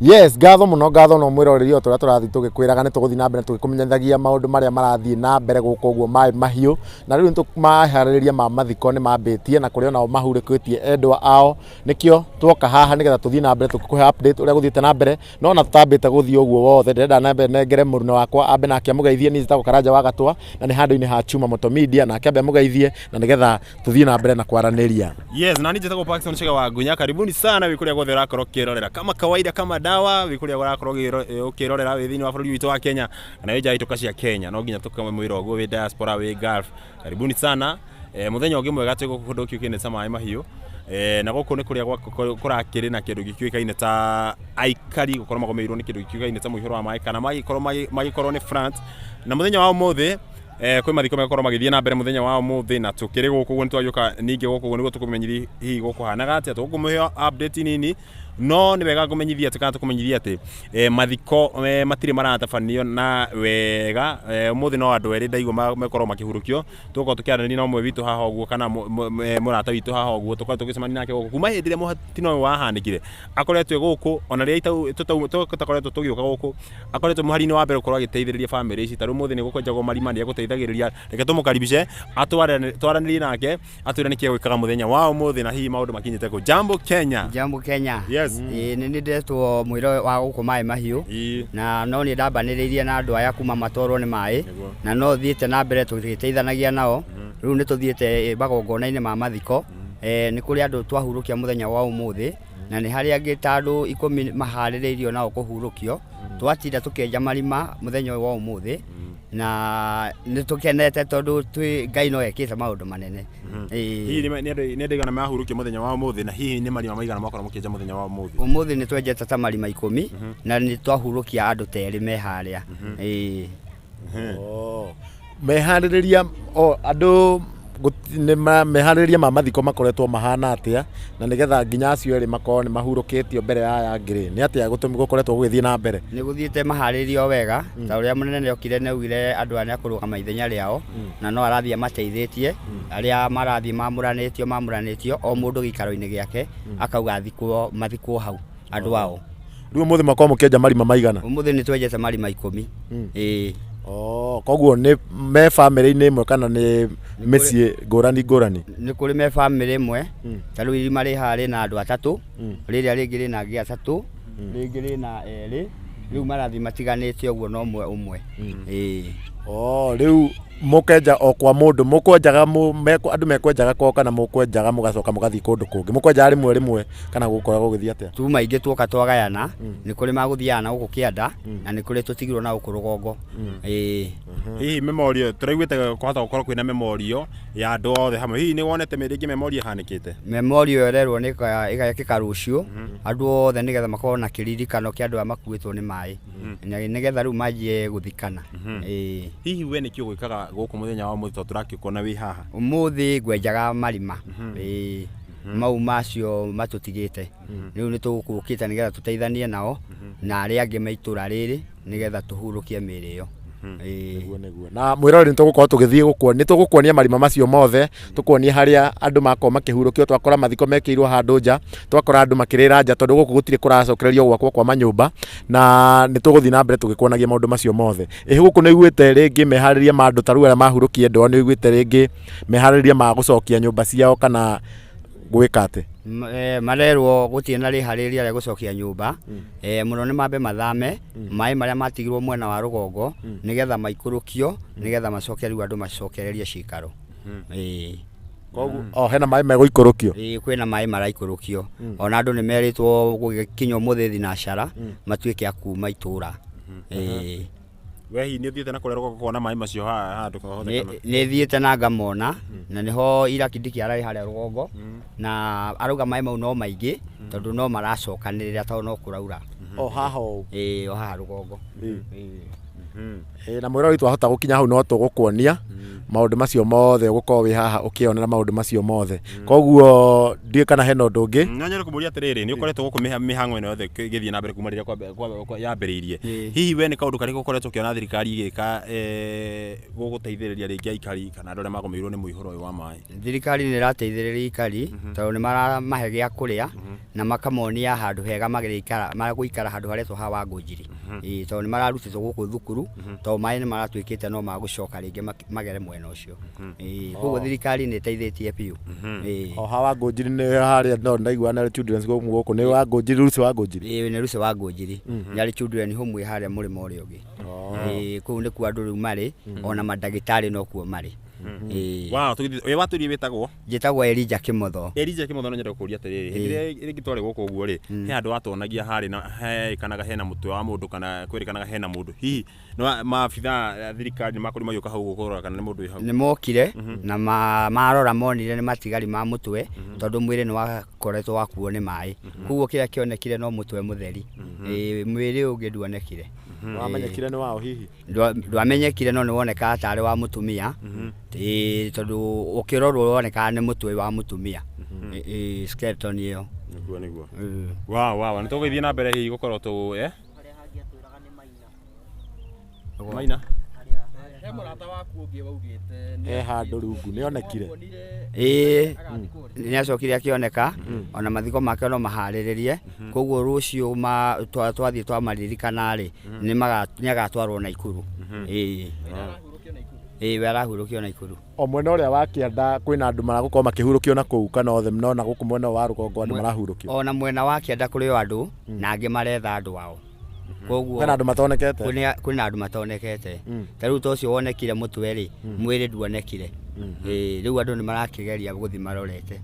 Yes, ngatho mũno, ngatho no mwĩroreri o tũrĩa tũrathiĩ tũgĩkwĩraga nĩ tũgũthiĩ na mbere tũgĩkũmenyithagia maũndũ marĩa marathiĩ na mbere gũkũ ũguo maĩ mahiũ. Na rĩu maharĩrĩria ma mathiko nĩ mambĩtie na kũrĩ onao mahurũkĩtie endwa ao. Nĩkĩo twoka haha nĩgetha tũthiĩ na mbere tũgĩkũhe update ũrĩa gũthiĩte na mbere. No ona tũtambĩte gũthiĩ ũguo wothe ndĩrenda nambe nengere mũruna wakwa ambe nake amũgeithie. Niĩ njĩtagwo Karanja wa Gatwa na nĩ handũ-inĩ ha Chuma Moto Media, nake ambe amũgeithie na nĩgetha tuthiĩ na mbere na kwaranĩria. Yes, na njĩtagwo Paxton Chege wa Ngunya. Karibuni sana wĩ kũrĩa guothe ũrakorwo ũkĩrorera. Kama kawaida kama dawa wĩ kũrĩa ũrakorwo ũkĩrorera wĩ thĩinĩ wa bũrũri witũ wa Kenya kana wĩ nja ya itoka cia Kenya. No nginya tũkamwĩra ũguo wĩ diaspora wĩ Gulf. Karibuni sana. Mũthenya ũngĩ mwega twĩ gũkũ kũndũ kĩũkaine ta maĩ mahiũ. Na gũkũ nĩ kũrĩa kũrakĩrĩ na kĩndũ gĩkĩũĩkaine ta aikari gũkorwo magũmĩirwo nĩ kĩndũ gĩkĩũĩkaine ta mũihũro wa maĩ kana magĩkorwo magĩkorwo nĩ floods. Na mũthenya wa ũmũthĩ kwĩ mathiko megũkorwo magĩthiĩ na mbere mũthenya wa ũmũthĩ na tũkĩrĩ gũkũ ũguo nĩtwagĩũka ningĩ gũkũ ũguo nĩguo tũkũmenyithie hihi gũkũhanaga atĩa. Tũgũkũmũhe update nini no nĩ wega ngũmenyithie atĩ kana tũkũmenyithie atĩ mathiko matirĩ maratabanio na wega. Ũmũthĩ no andũ erĩ ndaigua mekorwo makĩhurũkio. Tũgũkorwo tũkĩaranĩria na ũmwe witũ haha ũguo kana mũrata witũ haha ũguo tũkorwo tũgĩcemania nake gũkũ kuma hĩndĩ ĩrĩa mũtino ũyũ wahanĩkire akoretwo e gũkũ ona rĩrĩa tũtakoretwo tũgĩũka gũkũ akoretwo mũhari-inĩ wa mbere gũkorwo agĩteithĩrĩria bamĩrĩ ici. Ta rĩu ũmũthĩ nĩ gũkwenjagwo marima nĩ egũteithagĩrĩria. Reke tũmũkaribishe twaranĩrie nake atwĩre nĩkĩ egwĩkaga mũthenya wa ũmũthĩ na hihi maũndũ makinyĩte kũ. Jambo Kenya. Jambo Kenya. Yes. Ĩĩ nĩ niĩ ndetwo mũira wa gũkũ maĩ mahiũ. Na no niĩ ndambanĩrĩirie na andũ aya kuma matwarwo nĩ maĩ. Na no thiĩte na mbere tũgĩteithanagia nao. Rĩu nĩ tũthiĩte magongona-inĩ ma mathiko. Nĩ kũrĩ andũ twahurũkia mũthenya wa ũmũthĩ. Na nĩ harĩ angĩ ta andũ 10 maharĩrĩirio nao kũhurũkio. Twatinda tũkĩenja marima mũthenya ũyũ wa ũmũthĩ. Na nĩ tũkenete tondũ twĩ Ngai no ekĩte maũndũ manene. Ĩĩ. Hihi nĩ andũ aigana mahurũkio mũthenya wa ũmũthĩ na hihi nĩ marima maigana mwakorwo mũkĩenja mũthenya wa ũmũthĩ? Ũmũthĩ nĩ twenjete ta marima 10 na nĩ twahurũkia andũ ta erĩ me harĩa. Ĩĩ. Meharĩrĩria o andũ meharĩrĩria ma mathiko makoretwo mahana atĩa na nĩgetha nginya acio erĩ makorwo nĩ mahurũkĩtio mbere ya aya angĩ rĩ, nĩ atĩa gũkoretwo gũgĩthiĩ na mbere? Nĩ gũthiĩte maharĩrĩrio wega ta ũrĩa mũnene okire nĩ augire andũ aya nĩ akũrũgama ithenya rĩao na no arathiĩ amateithĩtie arĩa marathiĩ mamũranĩtio o mũndũ gĩikaro-inĩ gĩake akauga mathikwo hau andũ ao. Rĩu ũmũthĩ makorwo mũkĩenja marima maigana? Ũmũthĩ nĩ twenjete marima 10. Ĩĩ. Koguo nĩ me bamĩrĩ-inĩ ĩmwe kana nĩ mĩciĩ ngũrani ngũrani? Nĩ kũrĩ me bamĩrĩ ĩmwe, ta rĩu irima rĩ haha rĩna andũ atatũ, rĩrĩa rĩngĩ rĩna angĩ atatũ, rĩngĩ rĩna erĩ, rĩu marathiĩ matiganĩte ũguo no ũmwe ũmwe. Ĩĩ. Rĩu mũkenja o kwa mũndũ, mũkwenjaga andũ mekwenjaga kwao kana mũkwenjaga mũgacoka mũgathiĩ kũndũ kũngĩ? Mũkwenjaga rĩmwe rĩmwe kana gũkoragwo gũgĩthiĩ atĩa? Tuma ingĩ tuoka twagayana, nĩ kũrĩ magũthiaga na gũkũ kĩanda na nĩ kũrĩ tũtigirwo na gũkũ rũgongo. Ĩĩ. Hihi memorial tũraiguĩte kwahota gũkorwo kwĩna memorial ya andũ othe hamwe, hihi nĩ wonete rĩngĩ memorial ĩhanĩkĩte? Memorial ĩrerwo nĩ ĩgekĩka rũciũ andũ othe nĩgetha makorwo na kĩririkano kĩa andũ aya makuĩtwo nĩ maĩ na nĩgetha rĩu manjie gũthikana. Ĩĩ. Hihi we nĩkĩ ũgwĩkaga gũkũ mũthenya wa ũmũthĩ tondũ tũrakĩkuona wĩ haha? Ũmũthĩ ngwenjaga marima. Ĩĩ. Mau macio matũtigĩte. Rĩu nĩ tũgũkĩte nĩgetha tũteithanie nao na arĩa angĩ me itũra rĩrĩ nĩgetha tũhurũkie mĩĩrĩ ĩyo. Ĩĩ. Nĩguo, nĩguo. Na mwĩroreri nĩ tũgũkorwo tũgĩthiĩ gũkuonia, nĩ tũgũkuonia marima macio mothe, tũkuonie harĩa andũ makorwo makĩhurũkio, twakora mathiko mekĩirwo handũ nja, twakora andũ makĩrĩra nja tondũ gũkũ gũtirĩ kũracokererio gwakwo kwa manyũmba, na nĩ tũgũthiĩ na mbere tũgĩkuonagia maũndũ macio mothe. Ĩ gũkũ nĩ ũiguĩte rĩngĩ meharĩria ma andũ ta rĩu arĩa mahurũkia endwa ao, nĩ ũiguĩte rĩngĩ meharĩria ma gũcokia nyũmba ciao kana gwĩka atĩ? Marerwo gũtirĩ na rĩharĩrĩria rĩa gũcokia nyũmba. Mũno nĩ mambe mathame maĩ marĩa matigirwo mwena wa rũgongo nĩgetha maikũrũkio nĩgetha macoke rĩu andũ macokererie cikaro. Ĩĩ. Koguo o hena maĩ megũikũrũkio? Ĩĩ, kwĩna maĩ maraikũrũkio. Ona andũ nĩ merĩtwo gũgĩkinya ũmũthĩ thinacara matuĩke a kuma itũra. Ĩĩ. We hihi nĩ ũthiĩte na kũrĩa rũgongo kuona maĩ macio handũ kũhoteka? Nĩ thiĩte na ngamona na nĩho ira Kindiki ararĩ harĩa rũgongo na arauga maĩ mau no maingĩ tondũ no maracokanĩrĩra tondũ no kũraura. O haha ũũ? Ĩĩ, o haha rũgongo. Ĩĩ. Ĩ, na mwĩrori twahota gũkinya hau no tũgũkuonia maũndũ macio mothe, ũgũkorwo wĩ haha ũkĩonera maũndũ macio mothe. Koguo ndiũĩ kana hena ũndũ ũngĩ. No nyende kũmũria atĩrĩrĩ, nĩ ũkoretwo gũkũ mĩhang'o ĩno yothe ĩgĩthiĩ na mbere kuma rĩrĩa yambĩrĩirie. Hihi we nĩ kaũndũ karĩkũ ũkoretwo ũkĩona thirikari ĩgĩka gũgũteithĩrĩria rĩngĩ aikari kana andũ arĩa magũmĩirwo nĩ mũihũro ũyũ wa maĩ? Thirikari nĩ ĩrateithĩrĩria aikari tondũ nĩ maramahe gĩa kũrĩa na makamonia handũ hega magĩikara, magũikara handũ haretwo ha Wangũnjiri. Ĩĩ, tondũ nĩ mararutĩtwo gũkũ thukuru tondũ maĩ nĩ maratuĩkĩte no magũcoka rĩngĩ magere mwena ũcio. Ĩĩ, koguo thirikari nĩ ĩteithĩtie biũ. Ĩĩ. O ha Wangũnjiri nĩ harĩa no ndaigua na children's home gũkũ nĩ Wangũnjiri, Lucy Wangũnjiri. Ĩĩ, nĩ Lucy Wangũnjiri. Nĩ arĩ children home ĩ harĩa mũrĩmo ũrĩa ũngĩ. Ĩĩ, kũu nĩkuo andũ rĩu marĩ, ona mandagĩtarĩ nokuo marĩ. Ĩĩ. Wow, tũgĩthiĩ wĩ watũrie wĩtagwo? Njĩtagwo Elijah Kĩmotho. Elijah Kĩmotho, no nyende gũkũria atĩrĩrĩ, hĩndĩ ĩrĩa rĩngĩ twarĩ gũkũ ũguo rĩ, he handũ watuonagia harĩ na herĩkanaga hena mũtwe wa mũndũ kana kwĩrĩkanaga hena mũndũ, hihi nĩ maabithaa a thirikari nĩ makorirwo magĩũka hau ũguo kũrora kana nĩ mũndũ wĩ hau? Nĩ mokire na marora monire nĩ matigari ma mũtwe tondũ mwĩrĩ nĩ wakoretwo wakuo nĩ maĩ, koguo kĩrĩa kĩonekire no mũtwe mũtheri. Ĩĩ, mwĩrĩ ũngĩ nduonekire. Wamenyekire nĩ wao hihi? Ndwamenyekire, no nĩ wonekaga tarĩ wa mũtumia. Ĩĩ, tondũ ũkĩrorwo wonekaga nĩ mũtwe wa mũtumia. Ĩĩ, skeleton ĩyo. Nĩguo nĩguo. Wow wow, nĩ tũgũgĩthiĩ na mbere hihi gũkorwo tũ Maina. He mũrata waku ũngĩ waugĩte He handũ rungu nĩ onekire. Ĩĩ, nĩ acokire akĩoneka, ona mathiko make no maharĩrĩrie, koguo rũciũ twathiĩ twamaririkana rĩ, nĩ agatwarwo Naikuru. Ĩĩ ĩĩ, we arahurũkio Naikuru. O mwena ũrĩa wa kĩanda kwĩna andũ maragũkorwo makĩhurũkio na kũu, kana othe no na gũkũ mwena wa rũgongo andũ marahurũkio? Ona mwena wa kĩanda kũrĩ o andũ na angĩ maretha andũ ao, koguo Kwĩna andũ matonekete? Kwĩna andũ matonekete. Ta rĩu ta ũcio wonekire mũtwe rĩ, mwĩrĩ nduonekire. Ĩĩ, rĩu andũ nĩ marakĩgeria gũthiĩ marorete.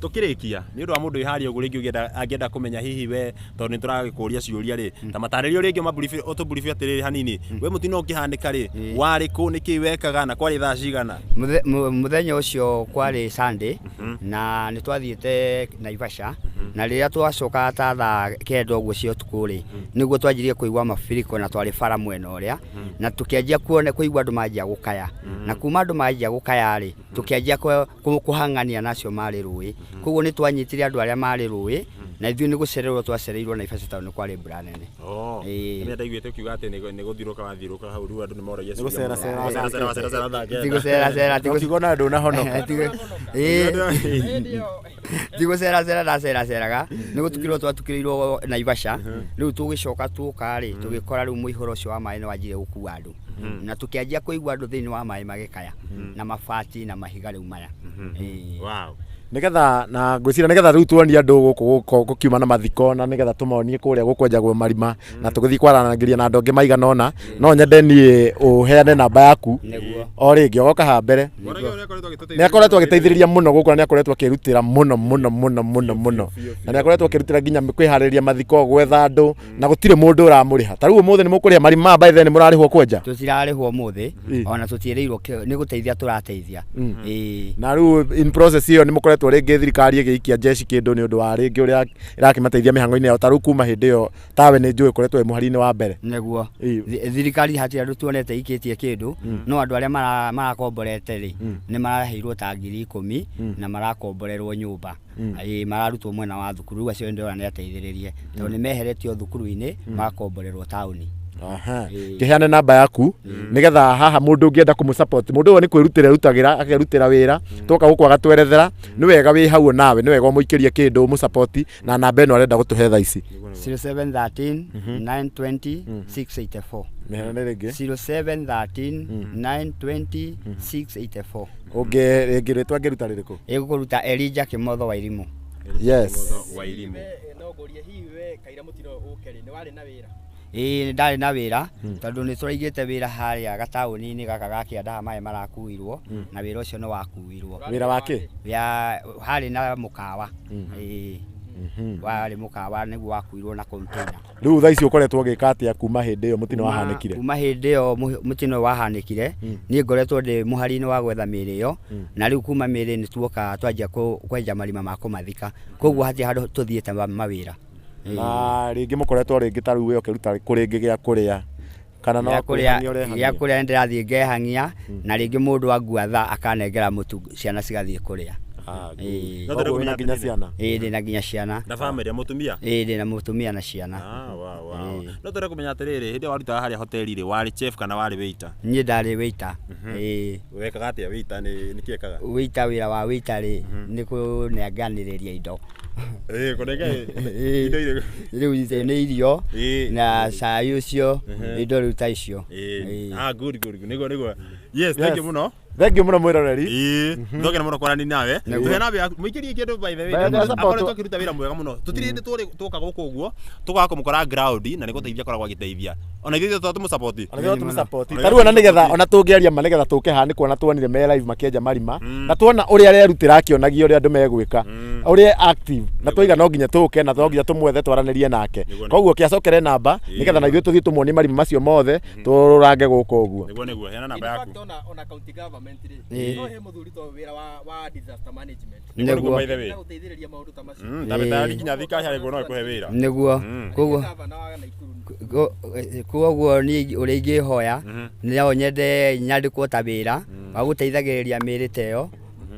Tũkĩrĩkia, nĩ ũndũ wa mũndũ wĩ harĩa ũguo rĩngĩ angĩenda kũmenya hihi we, tondũ nĩ tũragĩkũria ciũria rĩ, ta matarĩrio rĩngĩ ũtũburibi atĩrĩrĩ hanini, we mũtino ũkĩhanĩka rĩ, warĩ kũ, nĩkĩ wekaga na kwarĩ thaa cigana? Mũthenya ũcio kwarĩ Sunday na nĩ twathiĩte Naivasha, na rĩrĩa twacokaga ta thaa 9 ũguo cia ũtukũ rĩ, nĩguo twanjirie kũigua mabiriko, na twarĩ bara mwena ũrĩa, na tũkĩanjia kuona kũigua andũ manjia gũkaya, na kuma andũ manjia gũkaya rĩ, tũkĩanjia kũhang'ania na acio marĩ rũĩ. Koguo nĩ twanyitire andũ arĩa marĩ rũĩ, na ithuĩ nĩ gũcererwo twacereirwo Naivasha tondũ nĩ kwarĩ mbura nene. Ĩĩ. Nĩ ndaiguĩte ũkiuga atĩ nĩ gũthiũrũrũka wathiũrũrũka hau, rĩu andũ nĩ moragia Nĩ gũceracera. Gũceracera, waceracera thaa Ti 9. gũceracera, ti Ũkiuga ona ndũnahonoka. Ĩĩ, ti gũceracera ndaceraceraga, nĩ gũtukĩrwo twatukĩrĩirwo Naivasha. Rĩu tũgĩcoka tuoka rĩ, tũgĩkora rĩu mũihũro ũcio wa maĩ nĩ wanjirie gũkua andũ, na tũkĩanjia kũigua andũ thĩinĩ wa maĩ magĩkaya na mabati na mahiga rĩu maya. Ĩĩ. Wow. Nigetha na ngwĩciria nigetha rĩu tuonie andũ gũkũ gũkiuma na mathiko, na nigetha tũmonie kũrĩa gũkwenjagwo marima, na tũgĩthiĩ kwaranagĩria na andũ angĩ maigana ũna, no nyende niĩ ũheane namba yaku. Nĩguo. O rĩngĩ ũgoka haha mbere. Wonaga ũrĩa akoretwo agĩtũteithĩrĩria. Nĩ akoretwo agĩteithĩrĩria mũno gũkũ, na nĩ akoretwo akĩrutĩra mũno mũno mũno mũno mũno, na nĩ akoretwo akĩrutĩra nginya kwĩharĩrĩria mathiko, gwetha andũ, na gũtirĩ mũndũ ũramũrĩha. Ta rĩu ũmũthĩ nĩ mũkũrĩha marima by then nĩ mũrarĩhwo kwenja? Tũtirarĩhwo ũmũthĩ, ona tũtiĩrĩirwo, nĩ gũteithia tũrateithia. Ĩĩ. Na rĩu in process ĩyo nĩ mũkoretwo rĩngĩ thirikari ĩgĩikia jeshi kĩndũ nĩ ũndũ wa rĩngĩ ũrĩa ĩrakĩmateithia mĩhang'o-inĩ yao? Ta rĩu kuma hĩndĩ ĩyo tawe nĩ njũĩ ũkoretwo wĩ mũhari-inĩ wa mbere. Nĩguo. Ĩĩ. Thirikari hatirĩ andũ tuonete ikĩtie kĩndũ, no andũ arĩa marakomborete rĩ, nĩ maraheirwo ta 10,000 na marakomborerwo nyũmba. Ĩĩ, mararutwo mwena wa thukuru. Rĩu acio ndĩrona nĩ ateithĩrĩrie tondũ nĩ meheretio thukuru-inĩ magakomborerwo taũni. Aha. Ĩĩ. Kĩheane namba yaku nigetha haha mũndũ ũngĩenda kũmũ support mũndũ ũyũ, nĩ kwĩrutĩra erutagĩra, akerutĩra wĩra, twoka gũkũ agatwerethera. Nĩ wega wĩ hau nawe, nĩ wega ũmũikĩrie kĩndũ, ũmũ support na namba ĩno arenda gũtũhe thaa ici. 0713 920 684. Mĩheane rĩngĩ. 0713 920 684. Ũngĩ rĩngĩ rĩtwa ngĩruta rĩrĩkũ? Ĩgũkũruta Elijah Kĩmotho wa Irimũ. Yes. Wa Irimũ. No ngũrie, hihi we kaira mũtino ũke rĩ, nĩ warĩ na wĩra? Ĩĩ, nĩ ndarĩ na wĩra tondũ nĩ tũraigĩte wĩra harĩa gataũni-inĩ gaka ga kĩanda maĩ marakuirwo, na wĩra ũcio nĩ wakuirwo. Wĩra wa kĩ? Ya harĩ na mũkawa. Ĩĩ, warĩ mũkawa nĩguo wakuirwo na container. Rĩu thaa ici ũkoretwo ũgĩka atĩa kuma hĩndĩ ĩyo mũtino wahanĩkire? Kuma hĩndĩ ĩyo mũtino wahanĩkire, niĩ ngoretwo ndĩ mũhari-inĩ wa gwetha mĩĩrĩ ĩyo, na rĩu kuma mĩĩrĩ nĩ tuoka twanjia kwenja marima ma kũmathika, koguo hatirĩ handũ tũthiĩte mawĩra. Ĩĩ. Na rĩngĩ mũkoretwo rĩngĩ ta rĩu we ũkĩruta kũ rĩngĩ gĩa kũrĩa, Kana no Gĩa kũrĩa kwĩhang'ia ũrehang'ia? gĩa kũrĩa nĩ ndĩrathiĩ ngehang'ia na rĩngĩ mũndũ angua thaa akanengera mũtu ciana cigathiĩ kũrĩa. Ah, good. Ĩĩ. No tũrĩ Koguo wĩna kũmenya nginya atĩrĩrĩ. ciana? Ĩĩ, ndĩna nginya ciana. Na bamĩrĩ, mũtumia? Ĩĩ, ndĩna mũtumia na ciana. Ah, wow, wow. Ĩĩ. No tũrĩ kũmenya atĩrĩrĩ, hĩndĩ ĩyo warutaga harĩa hoteli rĩ, warĩ chef kana warĩ waiter? Niĩ ndarĩ waiter. Ĩĩ. Wekaga atĩa waiter? Nĩ kĩ ekaga? Waiter, wĩra wa waiter rĩ, nĩ kũnenganĩrĩria indo. Ĩĩ, kũnenga Ĩĩ. indo irĩkũ? Rĩu icio nĩ irio Ĩĩ. na cai ũcio, indo rĩu ta icio. Ĩĩ. Ĩĩ. Ah, good, good, good. Nĩguo, nĩguo. Yes, thank you mũno. Thank you mũno mwĩroreri. Ĩĩ, nĩtwakena mũno kwaranĩria nawe. Tũhe namba yaku, mũikĩrie kĩndũ by the way. By the way, support- Akoretwo akĩruta wĩra mwega mũno. Tũtirĩ hĩndĩ tũrĩ tũka gũkũ ũguo, tũkaga kũmũkora ground na nĩ gũteithia akoragwo agĩteithia. Ona ithuĩ tũtũ tũmũsupport. Ona ithuĩ tũmũsupport. Ta rĩu ona nĩgetha ona tũngĩaria ma nĩgetha tũke haha nĩ kuona tuonire me live makĩenja marima na tuona ũrĩa arerutĩra akĩonagia ũrĩa andũ megwĩka, ũrĩa active, na twaiga no nginya tũke na no nginya tũmwethe twaranĩrie nake. Nĩguo, Koguo kĩacokere namba nĩgetha na ithuĩ tũthiĩ tũmuonie marima macio mothe tũrange gũkũ ũguo. Nĩguo, nĩguo, heana In namba fact, yaku. ona county government rĩ, Ĩĩ. no he mũthuri to wĩra wa disaster management. Nĩguo, Nĩguo. by the way. Na gũteithĩrĩria maũndũ ta macio. Ta betari nginya thirikari harĩa no ĩkũhe wĩra. Nĩguo. Koguo Gavana wa Naikuru. Koguo niĩ ũrĩa ingĩhoya no nyende nyandĩkwo ta wĩra wa gũteithagĩrĩria mĩĩrĩ ta ĩyo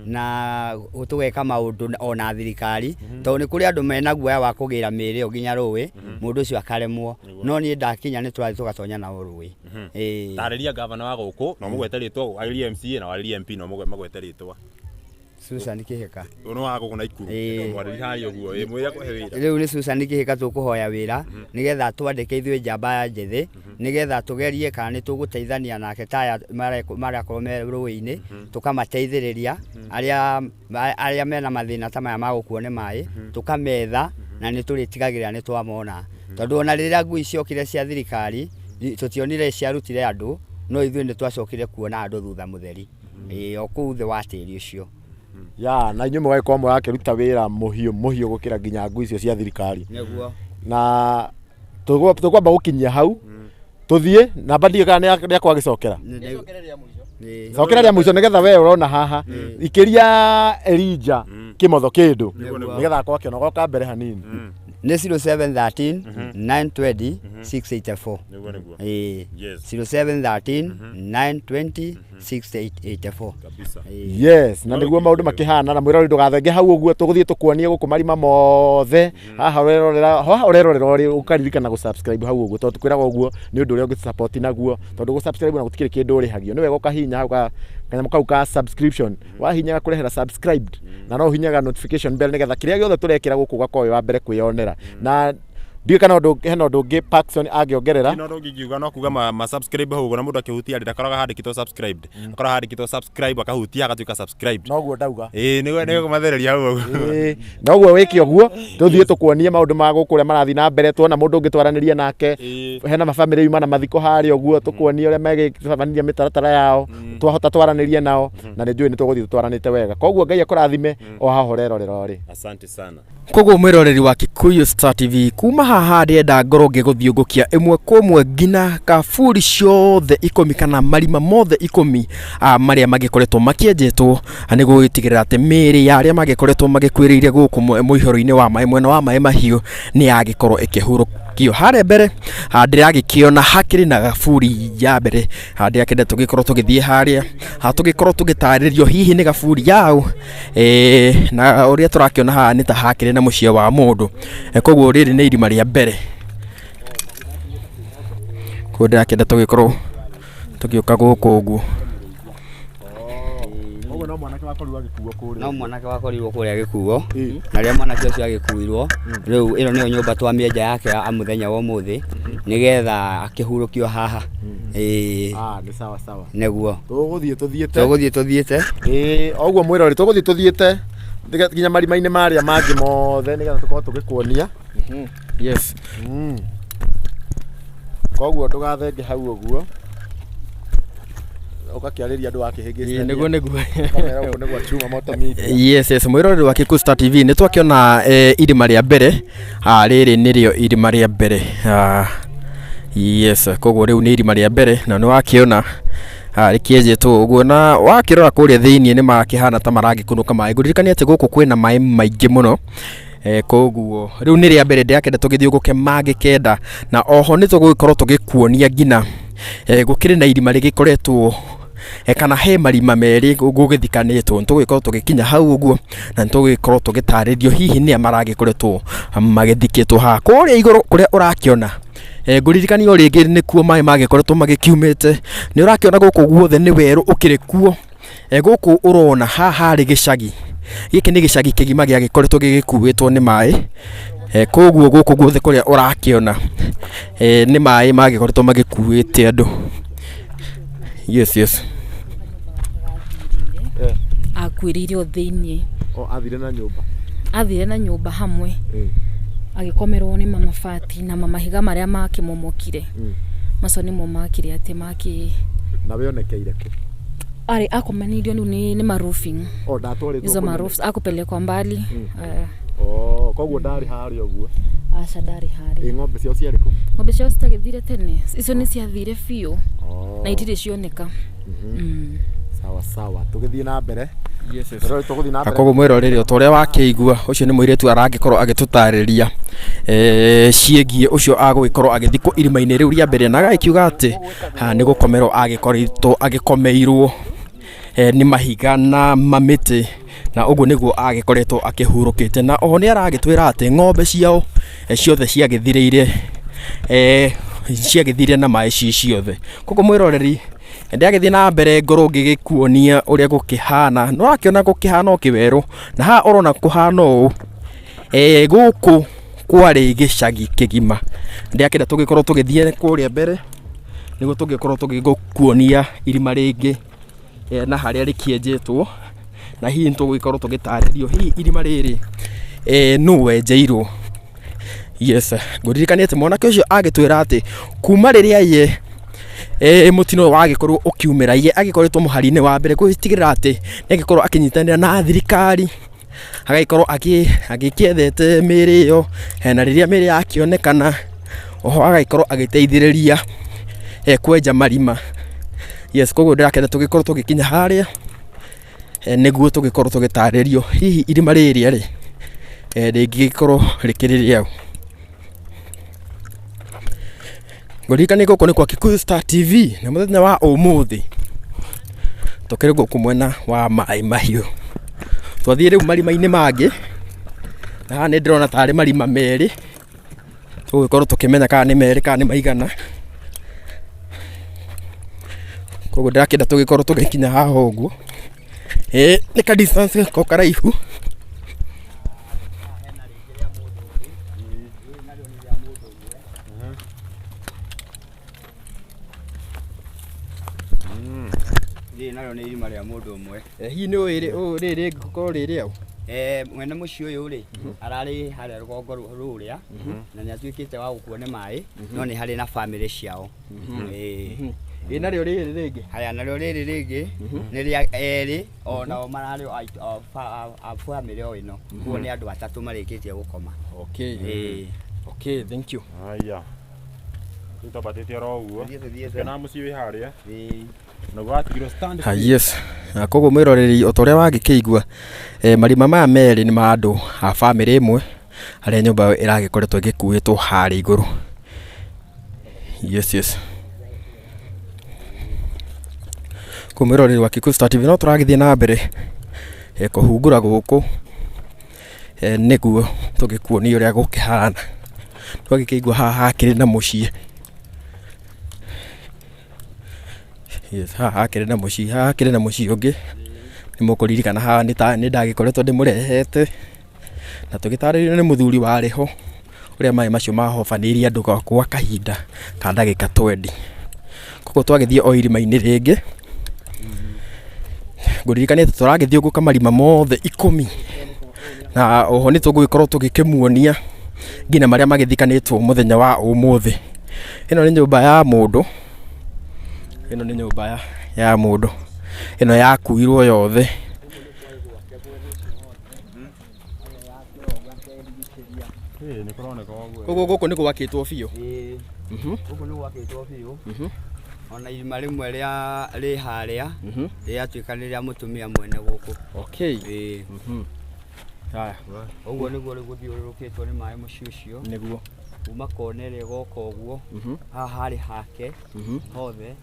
na tũgeka maũndũ ona thirikari, tondũ nĩ kũrĩ andũ mena guoya wa kũgĩra mĩĩrĩ ĩyo nginya rũĩ, mũndũ ũcio akaremwo, no niĩ ndakinya nĩ tũrathiĩ tũgatonya nao rũĩ. Ĩĩ. Tarĩria gavana wa gũkũ, na ũmũgwete rĩtwa, warĩrie MCA na warĩrie MP na ũmũgwete rĩtwa. Susan Kĩhĩka. Ũyũ nĩ wa gũkũ Naikuru. Ĩĩ. Mwarĩrie harĩa ũguo, ĩĩ, mwĩre akũhe wĩra. Rĩu nĩ Susan Kĩhĩka tũkũhoya wĩra nĩgetha twandĩke ithuĩ njamba njĩthĩ nĩgetha tũgerie kana nĩ tũgũteithania nake ta aya marakorwo me rũĩ-inĩ, tũkamateithĩrĩria arĩa mena mathĩna ta maya ma gũkuo nĩ maĩ, tũkametha na nĩ tũrĩtigagĩrĩra nĩ twamona, tondũ ona rĩrĩa ngui ciokire cia thirikari tũtionire ciarutire andũ, no ithuĩ nĩ twacokire kuona andũ thutha mũtheri. Ĩĩ, o kũu thĩ wa tĩri ũcio. Ya, na inyuĩ mũgagĩkorwo mũrakĩruta wĩra mũhiũ mũhiũ gũkĩra nginya ngui icio cia thirikari. Nĩguo. Na tũkwamba gũkinyia hau tũthiĩ namba ndiũĩ kana nĩ akwa agĩcokera. Nĩacokere rĩa mũico. Ĩĩ. Cokera rĩa mũico nĩgetha we ũrona haha ikĩria Elijah kĩmotho kĩndũ nĩgetha akorwo akĩona goka mbere hanini. Nĩ 0713 920 684. Nĩguo, nĩguo. Ĩĩ. Yes. 0713 920 684. Kabisa. Ĩĩ. Yes, na nĩguo maũndũ makĩhana na mwĩroreri ndũgathenge hau ũguo, tũgũthiĩ tũkuonie gũkũ marima mothe haha ũrerorera, haha ũrerorera ũrĩ ũkaririkana gũ-subscribe hau ũguo, tondũ tũkwĩraga ũguo nĩ ũndũ ũrĩa ũngĩ-support naguo, tondũ gũ-subscribe na gũtikĩrĩ kĩndũ ũrĩhagio, nĩ wega ũkahihinya hau kanyamũ kau ka subscription, wahihinya gakũrehera subscribed, na no ũhihinyaga notification bell nĩgetha kĩrĩa gĩothe tũrekĩra gũkũ ũgakorwo wĩ wa mbere kwĩyonera. Na ndiũĩ kana hena ũndũ ũngĩ Parkson angĩongerera. No ũndũ ũngĩ no kuga ma subscribe hau ũguo, na mũndũ akĩhutia rĩ ndakoraga handĩkĩtwo subscribed, akoraga handĩkĩtwo subscribe, akahutia agatuĩka subscribed. Noguo ndauga. Ĩĩ, nĩguo kũmathereria hau ũguo. Ĩĩ, noguo wĩke ũguo tũthiĩ tũkuonie maũndũ ma gũkũ ũrĩa marathiĩ na mbere, tuona mũndũ ũngĩ twaranĩrie nake. Ĩĩ. Hena mabamĩrĩ yuma na mathiko harĩa ũguo, tũkuonie ũrĩa megĩtabania mĩtaratara yao, twahota twaranĩrie nao, na nĩ njũĩ nĩ tũgũthiĩ tũtwaranĩte wega. Koguo Ngai akũrathime o haha ũrerorera ũrĩ. Asante sana. Koguo mwĩroreri wa Kikuyu Star TV, kuma haha ndĩrenda ngorwo ngĩgũthiũngũkia ĩmwe kwa ĩmwe nginya kaburi ciothe 10 kana marima mothe 10 marĩa magĩkoretwo makĩenjetwo nĩguo gũtigĩrĩra atĩ mĩĩrĩ ya arĩa magĩkoretwo magĩkuĩrĩire gũkũ mũihũro-inĩ wa maĩ mwena wa maĩ mahiũ nĩ yagĩkorwo ĩkĩhurũkio. Harĩa mbere ndĩragĩkĩona hakĩrĩ na gaburi ya mbere, ndĩrakĩenda tũgĩkorwo tũgĩthiĩ harĩa, tũgĩkorwo tũgĩtarĩrio hihi nĩ gaburi yaũ, na ũrĩa tũrakĩona haha nĩ ta hakĩrĩ na mũciĩ wa mũndũ. Koguo rĩrĩ nĩ irima rĩa mbere. Koguo ndĩrakĩenda tũgĩkorwo tũgĩũka gũkũ ũguo. Koguo no mwanake wakorirwo agĩkuo kũrĩa. No mwanake wakorirwo kũrĩa agĩkuo, na rĩrĩa mwanake ũcio agĩkuirwo, rĩu ĩno nĩyo nyũmba twamĩenja yake ya mũthenya wa ũmũthĩ nĩgetha akĩhurũkio haha. Ĩĩ. Ah, nĩ sawa sawa. Nĩguo. Tũgũthiĩ tũthiĩte. Tũgũthiĩ tũthiĩte. Ĩĩ, o ũguo mwĩrori tũgũthiĩ tũthiĩte nginya marima-inĩ marĩa mangĩ mothe nĩgetha tũkorwo tũgĩkuonia. Yes. Koguo ndũgathenge hau ũguo. Ũgakĩarĩria andũ wakĩhĩngĩcania. Nĩguo, nĩguo. Kamera gũkũ nĩguo Chuma Moto Media. Yes, yes, mwĩroreri wa Kikuyu Star TV, nĩ twakĩona irima rĩa mbere. Rĩrĩ nĩrĩo irima rĩa mbere. Yes, koguo rĩu nĩ irima rĩa mbere na nĩ wakĩona rĩkĩenjetwo ũguo, na wakĩrora kũrĩa thĩiniĩ nĩ makĩhana ta maragĩkunũka maĩ. Ngũririkania atĩ gũkũ kwĩna maĩ maingĩ mũno. Koguo rĩu nĩ rĩa mbere ndĩrakĩenda tũgĩthiũngũke mangĩ kenda, na oho nĩ tũgũgĩkorwo tũgĩkuonia nginya Gũkĩrĩ na irima rĩgĩkoretwo kana he marima merĩ gũgĩthikanĩtwo. Nĩtũgũgĩkorwo tũgĩkinya hau ũguo na nĩtũgũgĩkorwo tũgĩtarĩrio hihi nĩa maragĩkoretwo magĩthikĩtwo haha kũrĩa igũrũ kũrĩa ũrakĩona. Ngũririkanie o rĩngĩ nĩkuo maĩ magĩkoretwo magĩkiumĩte. Nĩ ũrakĩona gũkũ guothe nĩ werũ ũkĩrĩ kuo. Gũkũ ũrona haha harĩ gĩcagi. Gĩkĩ nĩ gĩcagi kĩgima gĩagĩkoretwo gĩgĩkuĩtwo nĩ maĩ. Koguo gũkũ guothe kũrĩa ũrakĩona nĩ maĩ magĩkoretwo magĩkuĩte andũ. Yes, yes. Akuĩrĩire o thĩiniĩ. O athire na nyũmba. Athire na nyũmba hamwe. Agĩkomerwo nĩ mamabati na mamahiga marĩa makĩmomokire. Macio nĩmo makĩrĩ atĩ makĩ Na we onekeire kũ? Arĩ akomanĩirio rĩu nĩ ma roofing. O ndatwarĩtwo Hizo kũnene. ma roofs akupelekwa mbali. Oh, koguo ndarĩ harĩa ũguo. Aca, ndarĩ harĩa. Ĩ ng'ombe ciao ciarĩ kũ? Ng'ombe ciao citagĩthire tene. Icio nĩ ciathire biũ na itirĩ cioneka. Sawa sawa, tũgĩthiĩ na mbere. Yes, yes. Rĩu tũgũthiĩ na mbere. Koguo mwĩroreri, o ta ũrĩa wakĩigua, ũcio nĩ mũirĩtu aragĩkorwo agĩtũtarĩria ciĩgiĩ ũcio agũgĩkorwo agĩthikwo irima-inĩ rĩu rĩa mbere, na agagĩkiuga atĩ haha nĩ gũkomerwo agĩkoretwo agĩkomeirwo nĩ mahiga na mamĩtĩ, na ũguo nĩguo agĩkoretwo akĩhurũkĩte. Na oho nĩ aragĩtwĩra atĩ ng'ombe ciao ciothe ciagĩthirĩire, ciagĩthire na maĩ ci ciothe. Koguo mwĩroreri, ndĩragĩthiĩ na mbere ngorwo ngĩgĩkuonia ũrĩa gũkĩhana. Nĩ ũrakĩona gũkĩhana o kĩwerũ, na haha ũrona kũhana ũũ, gũkũ kwarĩ gĩcagi kĩgima. Ndĩrakĩenda tũgĩkorwo tũgĩthiĩ kũrĩa mbere nĩguo tũgĩkorwo tũgĩgũkuonia irima rĩngĩ na harĩa rĩkĩenjetwo, na hihi nĩtũgũgĩkorwo tũgĩtarĩrio hihi irima rĩrĩ nũ wenjeirwo. Yes, ngũririkanie atĩ mwanake ũcio agĩtwĩra atĩ kuma rĩrĩa ye mũtino ũyũ wagĩkorwo ũkiumĩra, ye agĩkoretwo mũhari-inĩ wa mbere gũtigĩrĩra atĩ nĩ agĩkorwo akĩnyitanĩra na thirikari, agagĩkorwo agĩkĩethete mĩĩrĩ ĩyo, na rĩrĩa mĩĩrĩ yakĩonekana oho agagĩkorwo agĩteithĩrĩria kwenja marima. Yes, koguo ndĩrakena tũgĩkorwo tũgĩkinya harĩa nĩguo tũgĩkorwo tũgĩtarĩrio hihi irima rĩrĩa rĩ rĩngĩgĩkorwo rĩkĩrĩ rĩaũ. Ngũririkanie gũkũ nĩ kwa Kikuyu Star TV, na mũthenya wa ũmũthĩ tũkĩrĩ gũkũ mwena wa Maĩ Mahiũ. Twathiĩ rĩu marima-inĩ mangĩ, na haha nĩ ndĩrona tarĩ marima merĩ, tũgũgĩkorwo tũkĩmenya kana nĩ merĩ kana nĩ maigana. Koguo ndĩrakĩenda tũgĩkorwo tũgĩkinya haha ũguo. Nĩ ka distance ko karaihu. Rĩrĩ narĩo nĩ irima rĩa mũndũ ũmwe. Hihi nĩ ũĩ rĩrĩ rĩngĩkorwo rĩ rĩaũ? Mwene mũciĩ ũyũ rĩ, ararĩ harĩa rũgongo rũrĩa, na nĩ atuĩkĩte wa gũkuo nĩ maĩ, no nĩ harĩ na bamĩrĩ ciao. Ĩĩ. Ĩ narĩo rĩrĩ rĩngĩ? Haya, narĩo rĩrĩ rĩngĩ nĩ rĩa erĩ, o nao mararĩ a bamĩrĩ o ĩno. Koguo nĩ andũ atatũ marĩkĩtie gũkoma. Okay. Ĩĩ. Okay, thank you. Haya. Rĩu twambatĩte oro ũguo. Tũthiĩ tũthiĩte. Kĩona mũciĩ wĩ harĩa. Ĩĩ. Naguo watigirwo stand Ha, yes. Na koguo mwĩroreri, o ta ũrĩa wagĩkĩigua, marima maya merĩ nĩ ma andũ a bamĩrĩ ĩmwe harĩa nyũmba ĩyo ĩragĩkoretwo ĩgĩkuĩtwo harĩa igũrũ. Yes, yes. Koguo mwĩroreri wa Kikuyu Star TV, no tũragĩthiĩ na mbere kũhungura gũkũ nĩguo tũgĩkuonie ũrĩa gũkĩhana. Twagĩkĩigua haha hakĩrĩ na mũciĩ. Yes, haha hakĩrĩ na mũciĩ, haha hakĩrĩ na mũciĩ ũngĩ. Nĩ mũkũririkana haha nĩ ta nĩ ndagĩkoretwo ndĩmũrehete na tũgĩtarĩrio nĩ mũthuri warĩ ho ũrĩa maĩ macio mahobanĩirie andũ gwa kahinda ka ndagĩka 20. Koguo twagĩthiĩ o irima-inĩ rĩngĩ, ngũririkanie atĩ tũragĩthiũngũka marima mothe 10, na oho nĩ tũgũgĩkorwo tũgĩkĩmuonia nginya marĩa magĩthikanĩtwo mũthenya wa ũmũthĩ. Ĩno nĩ nyũmba ya mũndũ, ĩno nĩ nyũmba ya mũndũ, ĩno yakuirwo yothe. Ĩĩ, nĩ kũroneka ũguo. Koguo gũkũ nĩ gwakĩtwo biũ. Ĩĩ. Gũkũ nĩ gwakĩtwo biũ. Ona irima rĩmwe rĩa rĩ harĩa rĩatuĩka nĩ rĩa mũtumia mwene gũkũ. Okay. Ĩĩ. Haya. Ũguo nĩguo rĩu gũthiũrũrũkĩtwo nĩ maĩ mũciĩ ũcio. Nĩguo. Kuma kona ĩrĩa ĩgoka ũguo, haha harĩ hake hothe,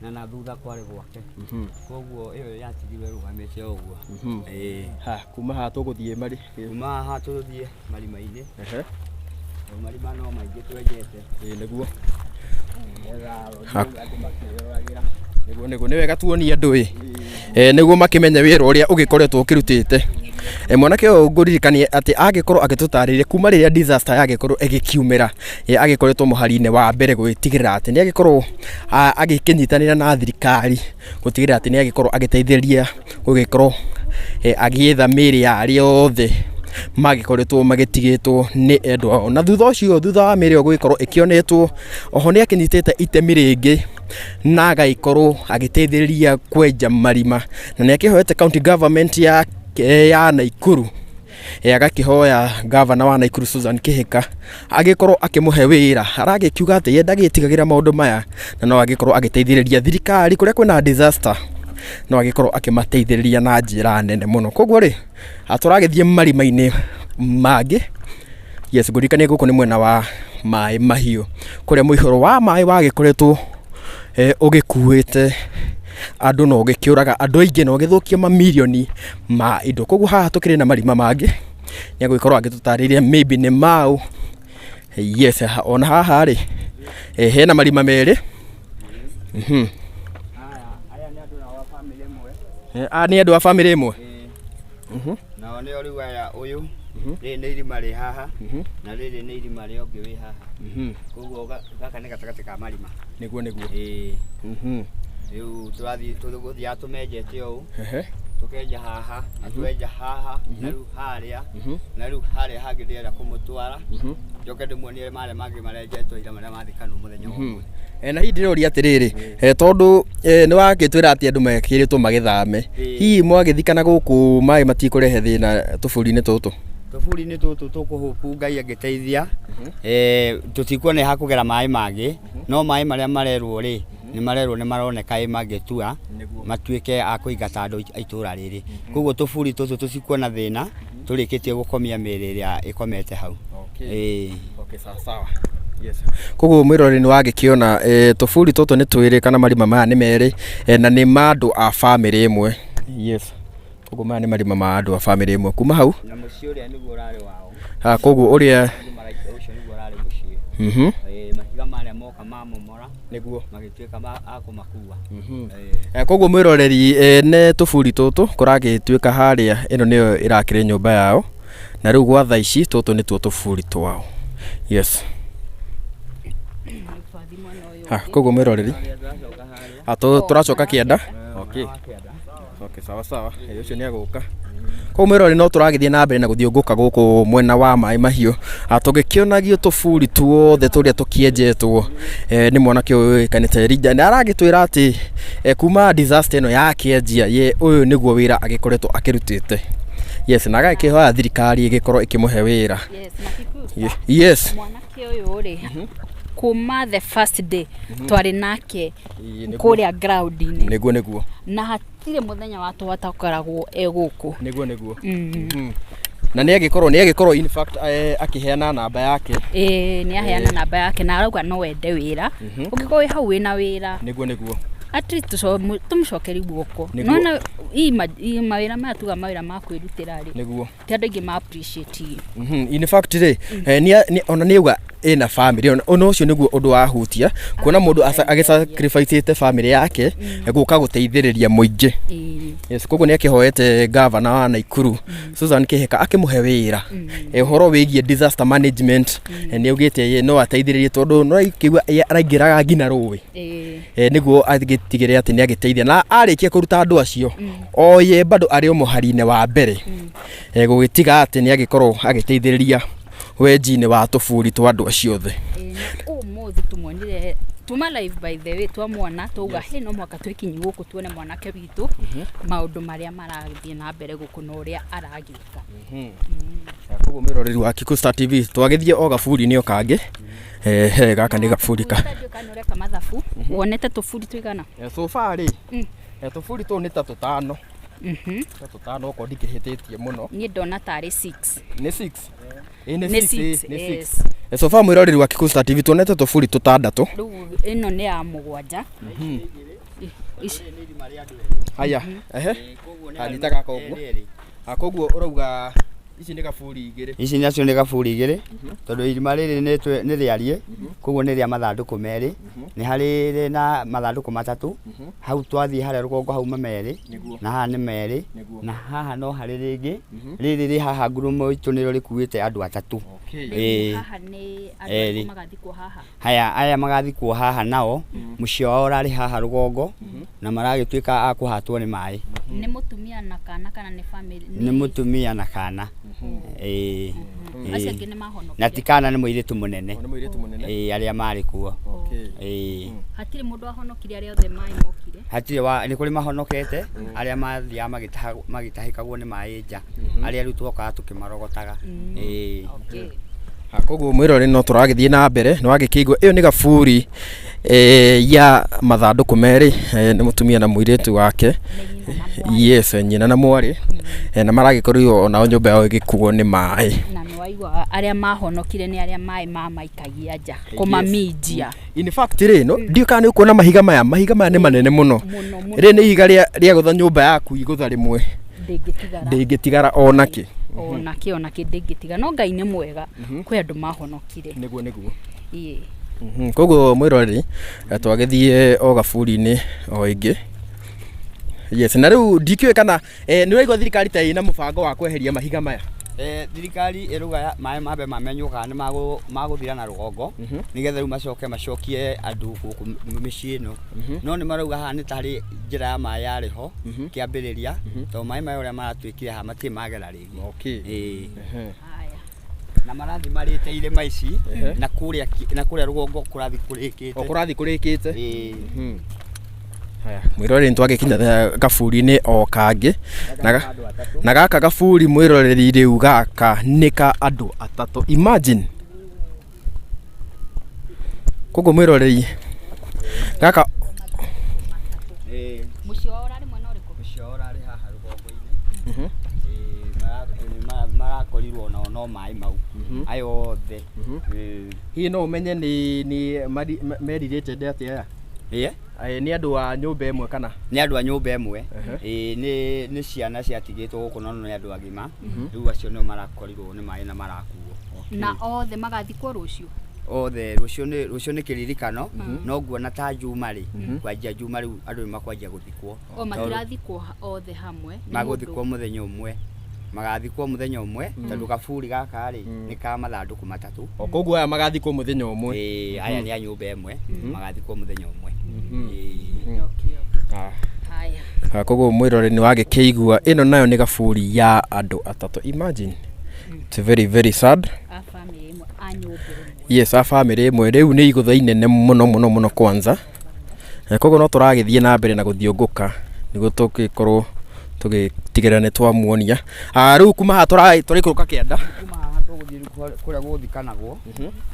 na thutha kwarĩ gwake. Koguo ĩyo yatigirwo ĩrũgamĩte o ũguo. Ĩĩ. Ha, kuma haha tũgũthiĩ marĩ Kuma haha tũthiĩ marima-inĩ. Marima no maingĩ twenjete. Ĩĩ nĩguo. Nĩgetha andũ makĩroragĩra. Nĩguo nĩguo nĩ wega tuonie andũ ĩ nĩguo makĩmenye wĩra ũrĩa ũgĩkoretwo ũkĩrutĩte. Mwanake ũyũ ngũririkanie atĩ agĩkorwo agĩtũtarĩria kuma rĩrĩa disaster yagĩkorwo ĩgĩkiumĩra, agĩkoretwo mũhari-inĩ wa mbere gũgĩtigĩrĩra atĩ nĩ agĩkorwo agĩkĩnyitanĩra na thirikari gũtigĩrĩra atĩ nĩ agĩkorwo agĩteithĩrĩria gũgĩkorwo agĩetha mĩĩrĩ ya arĩa othe magĩkoretwo magĩtigĩtwo nĩ endwa ao. Na thutha ũcio, thutha wa mĩĩrĩ ĩyo gũgĩkorwo ĩkĩonetwo, oho nĩ akĩnyitĩte itemi rĩngĩ na agagĩkorwo agĩteithĩrĩria kwenja marima, na nĩ akĩhoete county government ya Nakuru, agakĩhoya gavana wa Nakuru Susan Kihika agĩkorwo akĩmũhe wĩra. Aragĩkiuga atĩ ye ndagĩtigagĩra maũndũ maya na no agĩkorwo agĩteithĩrĩria thirikari kũrĩa kwĩna disaster, no agĩkorwo akĩmateithĩrĩria na njĩra nene mũno. Koguo rĩ, tũragĩthiĩ marima-inĩ mangĩ. Yes, ngũririkanie gũkũ nĩ mwena wa Maĩ Mahiũ kũrĩa mũihũro wa maĩ wagĩkoretwo ũgĩkuĩte andũ na ũgĩkĩũraga andũ aingĩ na ũgĩthũkia mamirioni ma indo. Koguo haha tũkĩrĩ na marima mangĩ, nĩ agũgĩkorwo agĩtũtarĩria maybe nĩ maũ. Yes, ona haha rĩ, hena marima merĩ. Aya nĩ andũ nao a bamĩrĩ ĩmwe. Aya nĩ andũ a bamĩrĩ ĩmwe. Nao nĩo rĩu aya, ũyũ rĩrĩ nĩ irima rĩ haha na rĩrĩ nĩ irima rĩa ũngĩ wĩ haha. Koguo gaka nĩ gatagatĩ ka marima. Nĩguo nĩguo. Ĩĩ. Rĩu tũrathiĩ tũgũthiaga tũmenjete ũũ, tũkenja haha na twenja haha na rĩu harĩa na rĩu harĩa hangĩ ndĩrenda kũmũtwara, njoke ndĩmuonie marĩa mangĩ marenjetwo ira marĩa mathikanwo mũthenya wa ũmũthĩ. Na hihi ndĩroria atĩrĩrĩ, tondũ nĩ wakĩtwĩra atĩ andũ mekĩrĩtwo magĩthame, hihi mwagĩthikana gũkũ maĩ matikũrehe thĩna tũburi-inĩ tũtũ? Tũburi-inĩ tũtũ tũkũhũpu Ngai angĩteithia, tũtikuona hakũgera maĩ mangĩ, no maĩ marĩa marerwo rĩ, nĩ marerwo nĩ maroneka ĩ mangĩtua matuĩke a kũingata andũ a itũra rĩrĩ. Koguo tũburi tũtũ tũtikuona thĩna, tũrĩkĩtie gũkomia mĩĩrĩ ĩrĩa ĩkomete hau. Ĩĩ. Okay, sawa sawa. Yes. Koguo mwĩroreri nĩ wagĩkĩona tũburi tũtũ nĩ twĩrĩ kana marima maya nĩ merĩ, na nĩ ma andũ a bamĩrĩ ĩmwe. Yes. Koguo maya nĩ marima ma andũ a bamĩrĩ ĩmwe. Kuma hau? Na mũciĩ ũrĩa nĩguo ũrarĩ wao. Ha, koguo ũrĩa Andũ maraika ũcio nĩguo ũrarĩ mũciĩ. Mahiga marĩa moka mamomora Nĩguo. magĩtuĩka a kũmakua. Koguo mwĩroreri, ne tũburi tũtũ kũragĩtuĩka harĩa ĩno nĩyo ĩrakĩrĩ nyũmba yao, na rĩu gwa thaa ici tũtũ nĩtuo tũburi twao. Yes. Ha, koguo mwĩroreri, tũracoka kĩanda. Okay. Okay, sawa sawa. Ũcio nĩ agũka. Koguo mwĩroreri, no tũragĩthiĩ na mbere na gũthiũngũka gũkũ mwena wa Maĩ Mahiũ, tũgĩkĩonagio tũburi tuothe tũrĩa tũkĩenjetwo nĩ mwanake ũyũ ũĩkanĩte Elijah. Na aragĩtwĩra atĩ kuma disaster ĩno yakĩanjia, ye ũyũ nĩguo wĩra agĩkoretwo akĩrutĩte. Yes, na agakĩhoya thirikari ĩgĩkorwo ĩkĩmũhe wĩra. Yes, na Kikuyu Star. Yes. Mwanake ũyũ rĩ, kuma the first day twarĩ nake kũrĩa ground-inĩ, Nĩguo nĩguo. na hatirĩ mũthenya wa atakoragwo e gũkũ. Nĩguo nĩguo. Na nĩ agĩkorwo in fact akĩheana namba yake. Ĩĩ, nĩ aheana namba yake na arauga no wende wĩra, ũngĩkorwo wĩ hau wĩna wĩra, Nĩguo nĩguo. at least tũmũcokerie guoko. Nĩguo. Nona ii mawĩra maya tuga mawĩra ma kwĩrutĩra rĩ, ti andũ aingĩ ma appreciate. In fact rĩ, ona nĩ auga ĩna family, ona ũcio nĩguo ũndũ wahutia kuona mũndũ agĩsacrificĩte family yake gũka gũteithĩrĩria mũingĩ. Yes, koguo nĩ akĩhoete gavana wa Nakuru Susan Kihika akĩmũhe wĩra. Ũhoro wĩgiĩ disaster management, nĩ augĩte ye no ateithĩrĩrie tondũ no akĩigua ye araingĩraga nginya rũĩ nĩguo agĩtigĩrĩre atĩ nĩ agĩteithia, na arĩkia kũruta andũ acio o ye bado arĩ o mũhari-inĩ wa mbere gũgĩtiga atĩ nĩ agĩkorwo agĩteithĩrĩria wenji-inĩ wa tũburi twa andũ acio othe. Ĩĩ, na ũmũthĩ tũmuonire tuma live, by the way, twamwona twauga hey, no mũhaka twĩkinyi gũkũ tuone mwanake witũ, maũndũ marĩa marathiĩ na mbere gũkũ na ũrĩa aragĩka. Koguo mwĩroreri wa Kikuyu Star TV, twagĩthiĩ o gaburi-inĩ o kangĩ. He gaka nĩ gaburi ka Ndiũĩ kana ũreka mathabu wonete tũburi tũigana. So far rĩ, tũburi tũu nĩ ta tũtano, ta tũtano okorwo ndikĩhĩtĩtie mũno. Niĩ ndona tarĩ 6. Nĩ 6. Ĩ, nĩ Nĩ six, six, ĩ, nĩ six. yes. So far mwĩroreri wa Kikuyu Star TV tuonete tũburi tũtandatũ. Rĩu ĩno nĩ ya mũgwanja. Ici Haya, ehe. Anyita gaka ũguo. Ah, koguo ũrauga ici nĩ gaburi igĩrĩ. Ici nacio nĩ gaburi igĩrĩ, tondũ irima rĩrĩ nĩ rĩariĩ, koguo nĩ rĩa mathandũkũ merĩ. Nĩ harĩ rĩna mathandũkũ matatũ, hau twathiĩ harĩa rũgongo hauma merĩ, na haha nĩ merĩ, na haha no harĩ rĩngĩ, rĩrĩ rĩ haha ngurumo itũ nĩrĩo rĩkuĩte andũ atatũ. Rĩu Ĩĩ. haha nĩ andũ Erĩ. arĩkũ magathikwo haha? Haya, aya magathikwo haha nao, mũciĩ wao ũrarĩ haha rũgongo, na maragĩtuĩka a kũhatwo nĩ maĩ. Nĩ mũtumia na kana kana nĩ family? Nĩ mũtumia na kana. Ĩĩ. Acio Ĩĩ. angĩ nĩ mahonokire? Na ti kana, nĩ mũirĩtu mũnene. Nĩ mũirĩtu mũnene. Ĩĩ, arĩa marĩ kuo. Okay. Ĩĩ. Hatirĩ mũndũ wahonokire arĩa othe maĩ mokire? Hatirĩ wa, nĩ kũrĩ mahonokete arĩa mathiaga magĩtahĩkagwo nĩ maĩ nja, arĩa rĩu twokaga tũkĩmarogotaga. Ĩĩ. Okay. Ah, koguo mwĩroreri no tũragĩthiĩ na mbere nĩ wagĩkĩigua ĩyo nĩ gaburi ya mathandũkũ merĩ, nĩ mũtumia na mũirĩtu wake. Nĩ nyina na mwarĩ. Yes, nyina na mwarĩ, na maragĩkorirwo onao nyũmba yao ĩgĩkuo nĩ maĩ. Na nĩ waigua arĩa mahonokire nĩ arĩa maĩ mamaikagia nja kũmaminjia. In fact rĩ, no ndiũ kana nĩ ũkuona mahiga maya, mahiga maya nĩ manene mũno. Mũno mũno. Rĩ nĩ ihiga rĩa gũtha nyũmba yaku igũtha rĩmwe. Ndĩngĩtigara. Ndĩngĩtigara onakĩ. Onakĩ onakĩ ndĩngĩtigara, no Ngai nĩ mwega, kwĩ andũ mahonokire. Nĩguo nĩguo. Ĩĩ. Koguo mwĩroreri, twagĩthiĩ o gaburi-inĩ o ĩngĩ. Yes, na rĩu ndikĩũĩ kana nĩ ũraigua thirikari ta ĩna mũbango wa kweheria mahiga maya? Thirikari ĩrauga maĩ mambe mamenywo kana nĩ magũthira na rũgongo, nĩgetha rĩu macoke macokie andũ gũkũ mĩciĩ ĩno. No nĩ marauga haha nĩ tarĩ njĩra ya maĩ yarĩ ho kĩambĩrĩria, tondũ maĩ maya ũrĩa maratuĩkire haha matirĩ magera rĩngĩ. Okay. Ĩĩ. Haya. Na marathiĩ marĩte irĩma ici, na kũrĩa rũgongo kũrathiĩ kũrĩkĩte. O kũrathiĩ kũrĩkĩte. Ĩĩ. Haya, mwĩroreri nĩ twagĩkinya gaburi-inĩ o kangĩ. Na gaka gaburi mwĩroreri rĩu gaka nĩ ka andũ atatũ. Imagine. Koguo mwĩroreri gaka Ĩĩ. Mũciĩ wao ũrarĩ mwena ũrĩkũ? Mũciĩ wao ũrarĩ haha rũgongo-inĩ. Ĩĩ, marakorirwo nao no maĩ mau aya othe. Ĩĩ. Hihi no ũmenye nĩ merirĩte atĩa aya? Ĩĩ. Nĩ andũ a nyũmba ĩmwe kana? Nĩ andũ a nyũmba ĩmwe. Ĩĩ, nĩ ciana ciatigĩtwo gũkũ no nĩ andũ agima. Rĩu acio nĩo marakorirwo nĩ maĩ na marakuo. Na othe magathikwo rũciũ? Othe rũciũ nĩ kĩririkano, no nguona ta Juma rĩ, kwanjia Juma rĩu andũ nĩ makwanjia gũthikwo. O matirathikwo othe hamwe? Nĩ Magũthikwo mũndũ- mũthenya ũmwe. Magathikwo mũthenya ũmwe, tondũ gaburi gaka rĩ nĩ ka mathandũkũ matatũ. O koguo aya magathikwo mũthenya ũmwe. Ĩĩ, aya nĩ a nyũmba ĩmwe, magathikwo mũthenya ũmwe. Ĩĩ. Okay, okay. Haya. Koguo mwĩroreri nĩ wagĩkĩigua ĩno nayo nĩ gaburi ya andũ atatũ. Imagine. It's very very sad. A family ĩmwe, a nyũmba ĩmwe. Yes, a family ĩmwe. Rĩu nĩ igũtha inene mũno mũno mũno kwanza. Koguo no tũragĩthiĩ na mbere na gũthiũngũka nĩguo tũgĩkorwo tũgĩtigĩrĩra nĩ twamuonia. Rĩu kuma haha tũraikũrũka kĩanda. Kuma haha tũgũthiĩ rĩu kũrĩa gũthikanagwo,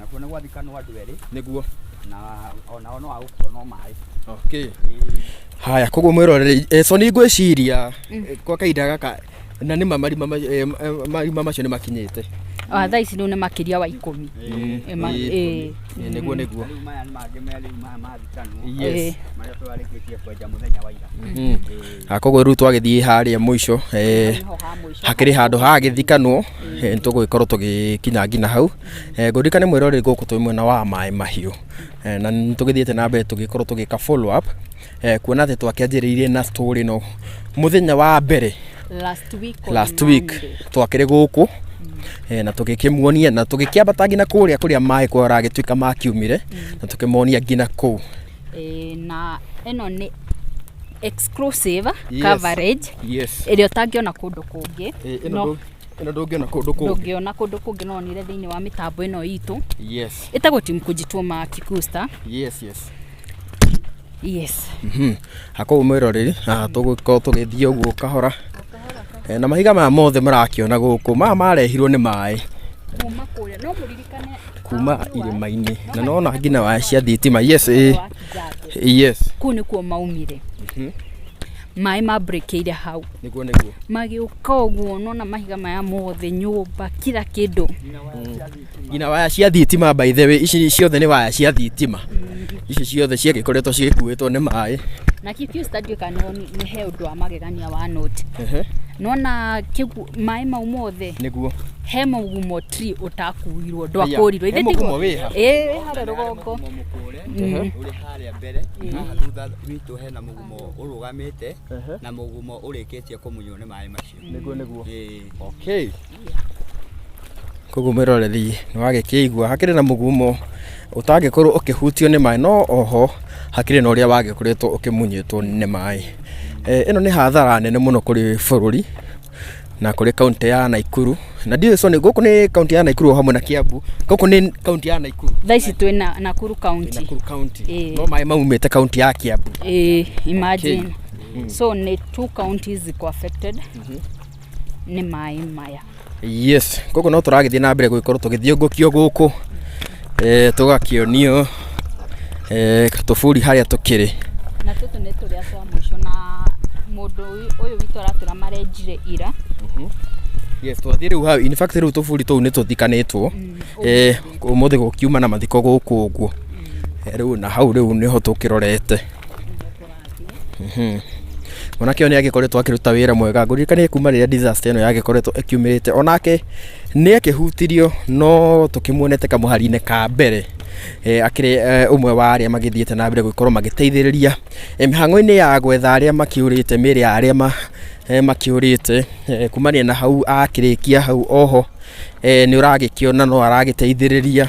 na kuo nĩ gwathikanwo andũ erĩ. Nĩguo. Na onao no agũkuo no maĩ. Okay. Haya, koguo mwĩroreri, so nĩ ngwĩciria kwa kahinda gaka na nĩ ma marima macio nĩ makinyĩte. Thaa ici rĩu nĩ makĩria wa 10. Ĩĩ. Nĩguo nĩguo. Rĩu maya nĩ mangĩ merĩ rĩu maya mathikanwo. Yes. Marĩa tũrarĩkĩtie kwenja mũthenya wa ira. Koguo rĩu twagĩthiĩ harĩa mũico, Nĩho ha mũico. hakĩrĩ handũ hagĩthikanwo, nĩtũgũgĩkorwo tũgĩkinya nginya hau. Ngũririkane mwĩroreri gũkũ twĩ mwena wa maĩ mahiũ, na nĩtũgĩthiĩte na mbere tũgĩkorwo tũgĩka follow up, kuona atĩ twakĩanjĩrĩirie na story ĩno mũthenya wa mbere. Last week on Last week Monday. twakĩrĩ gũkũ, na tũgĩkĩmuonia na tũgĩkĩambata nginya kũrĩa kũrĩa maĩ kwaragĩtuĩka makiumire, na tũkĩmonia nginya kũu. Na ĩno nĩ exclusive Yes. coverage Yes. ĩrĩa ũtangĩona kũndũ kũngĩ. Ĩno ndũngĩona kũndũ kũngĩ. Ndũngĩona kũndũ kũngĩ, no onire thĩinĩ wa mĩtambo ĩno itũ. Yes. Ĩtagwo Team Kujituma Kikuyu Star. Yes, yes. Yes. Hakoguo mwĩroreri, tũgũkorwo tũgĩthiĩ ũguo kahora. Na mahiga maya mothe mũrakĩona gũkũ, maya marehirwo nĩ maĩ. Kuma kũrĩa, no mũririkane Kuma irĩma-inĩ. Na nona nginya waya cia thitima. Yes, ĩĩ. Yes. Kũu nĩkuo maumire. Maĩ mambrekeire hau. Nĩguo nĩguo. Magĩũka ũguo nona mahiga maya mothe, nyũmba, kila kĩndũ. Nginya waya cia thitima, by the way, ici ciothe nĩ waya cia thitima, ici ciothe ciagĩkoretwo cigĩkuĩtwo nĩ maĩ. Na Kikuyu Star kana nĩ he ũndũ wa magegania wa note. Nona kĩgu maĩ mau mothe. Nĩguo. He mũgumo tree ũtakuirwo, ndwakũrirwo. He mũgumo wĩ ha? Ĩĩ, wĩ harĩa rũgongo. Ũrĩ harĩa mbere, haha thutha witũ hena mũgumo ũrũgamĩte na mũgumo ũrĩkĩtie kũmunywo nĩ maĩ macio. Nĩguo nĩguo. Ĩĩ. Okay, koguo mwĩroreri nĩ wagĩkĩigua hakĩrĩ na mũgumo ũtangĩkorwo ũkĩhutio nĩ maĩ, no oho hakĩrĩ na ũrĩa wagĩkoretwo ũkĩmunyĩtwo nĩ maĩ. Ĩno nĩ hathara nene mũno kũrĩ bũrũri na kũrĩ kaunti ya Naikuru, na ndiũĩ so nĩ gũkũ nĩ kaunti ya Naikuru o hamwe na Kiambu, gũkũ nĩ kaunti ya Naikuru. Thaa ici twĩ na Nakuru County. Nakuru County. Ĩĩ. No maĩ maumĩte kaunti ya Kiambu. Ĩĩ, imagine. So nĩ two counties ziko affected nĩ maĩ maya. Yes, koguo no tũragĩthiĩ na mbere gũgĩkorwo tũgĩthiũngũkio gũkũ, tũgakĩonio tũburi harĩa tũkĩrĩ. Na tũtũ nĩ tũrĩa twa mũico, na mũndũ ũyũ witũ aratwĩra marenjire ira. Yes, twathiĩ rĩu hau, in fact rĩu tũburi tũu nĩ tũthikanĩtwo, ũmũthĩ gũkiuma na mathiko gũkũ ũguo. Rĩu na hau rĩu nĩho tũkĩrorete. Mwanake ũyũ nĩ agĩkoretwo akĩruta wĩra mwega, ngũririkanie kuma rĩrĩa disaster ĩno yagĩkoretwo ĩkiumĩrĩte, onake nĩ akĩhutirio, no tũkĩmuonete kamũhari-inĩ ka mbere, akĩrĩ ũmwe wa arĩa magĩthiĩte na mbere gũkorwo magĩteithĩrĩria mĩhang'o-inĩ ya gwetha arĩa makĩũrĩte, mĩĩrĩ ya arĩa makĩũrĩte. Kumania na hau akĩrĩkia hau oho, nĩ ũragĩkĩona no aragĩteithĩrĩria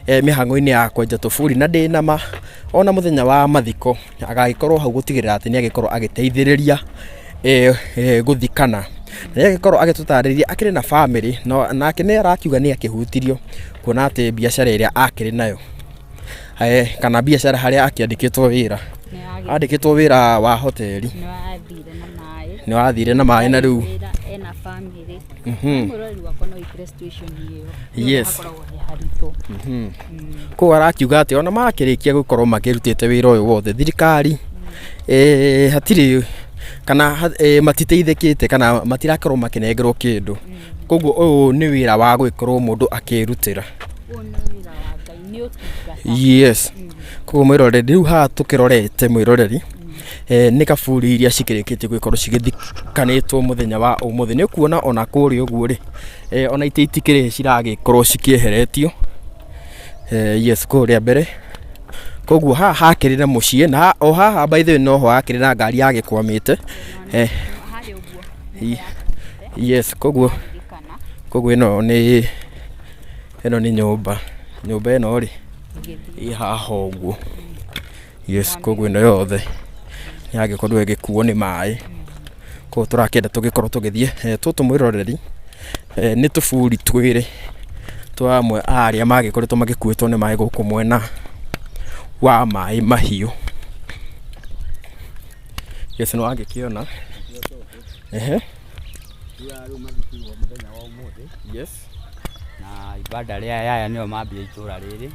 mĩhang'o-inĩ ya kwenja tũburi, na ndĩ nama ona mũthenya wa mathiko agagĩkorwo hau gũtigĩrĩra atĩ nĩ agĩkorwo agĩteithĩrĩria gũthikana. Na nĩ agĩkorwo agĩtũtarĩria akĩrĩ na bamĩrĩ, no nake nĩ arakiuga nĩ akĩhutirio kuona atĩ biacara ĩrĩa akĩrĩ nayo, kana biacara harĩa akĩandĩkĩtwo wĩra, andĩkĩtwo wĩra wa hoteli, nĩ wathire na maĩ. Nĩ wathire na maĩ na rĩu Wĩra ena bamĩrĩ. Mũrori wakwa no wĩkĩre situation ĩyo. Hakoragwo he haritũ. Koguo arakiuga atĩ ona makĩrĩkia gũkorwo makĩrutĩte wĩra ũyũ wothe, thirikari hatirĩ kana matiteithĩkĩte kana matirakorwo makĩnengerwo kĩndũ, koguo ũyũ nĩ wĩra wa gũgĩkorwo mũndũ akĩrutĩra. Ũyũ nĩ wĩra wa Ngai, nĩ ũtungata. Yes, koguo mwĩroreri, rĩu haha tũkĩrorete mwĩroreri, nĩ kaburi iria cikĩrĩkĩtie gũgĩkorwo cigĩthikanĩtwo mũthenya wa ũmũthĩ. Nĩ ũkuona ona kũrĩa ũguo rĩ, ona itĩ itikĩrĩ ciragĩkorwo cikĩeheretio. Yes, kũrĩa mbere koguo haha hakĩrĩ na mũciĩ, na o haha by the way noho hakĩrĩ na ngari yagĩkwamĩte. Harĩa ũguo. Yes, koguo Ririkana. Koguo ĩno nĩ nyũmba ĩno rĩ Ũgĩthiĩ. ĩ haha ũguo. Yes, koguo ĩno yothe yagĩkorirwo ĩgĩkuo nĩ maĩ, koguo tũrakĩenda tũgĩkorwo tũgĩthiĩ. Tũtũ mwĩroreri, nĩ tũburi twĩrĩ twa amwe a arĩa magĩkoretwo magĩkuĩtwo nĩ maĩ gũkũ mwena wa Maĩ Mahiũ. Yes, nĩ wagĩkĩona. Ehe. Rĩu mathikirwo mũthenya wa ũmũthĩ. Yes. Na ibada rĩa yaya nĩo mambia itũra rĩrĩ,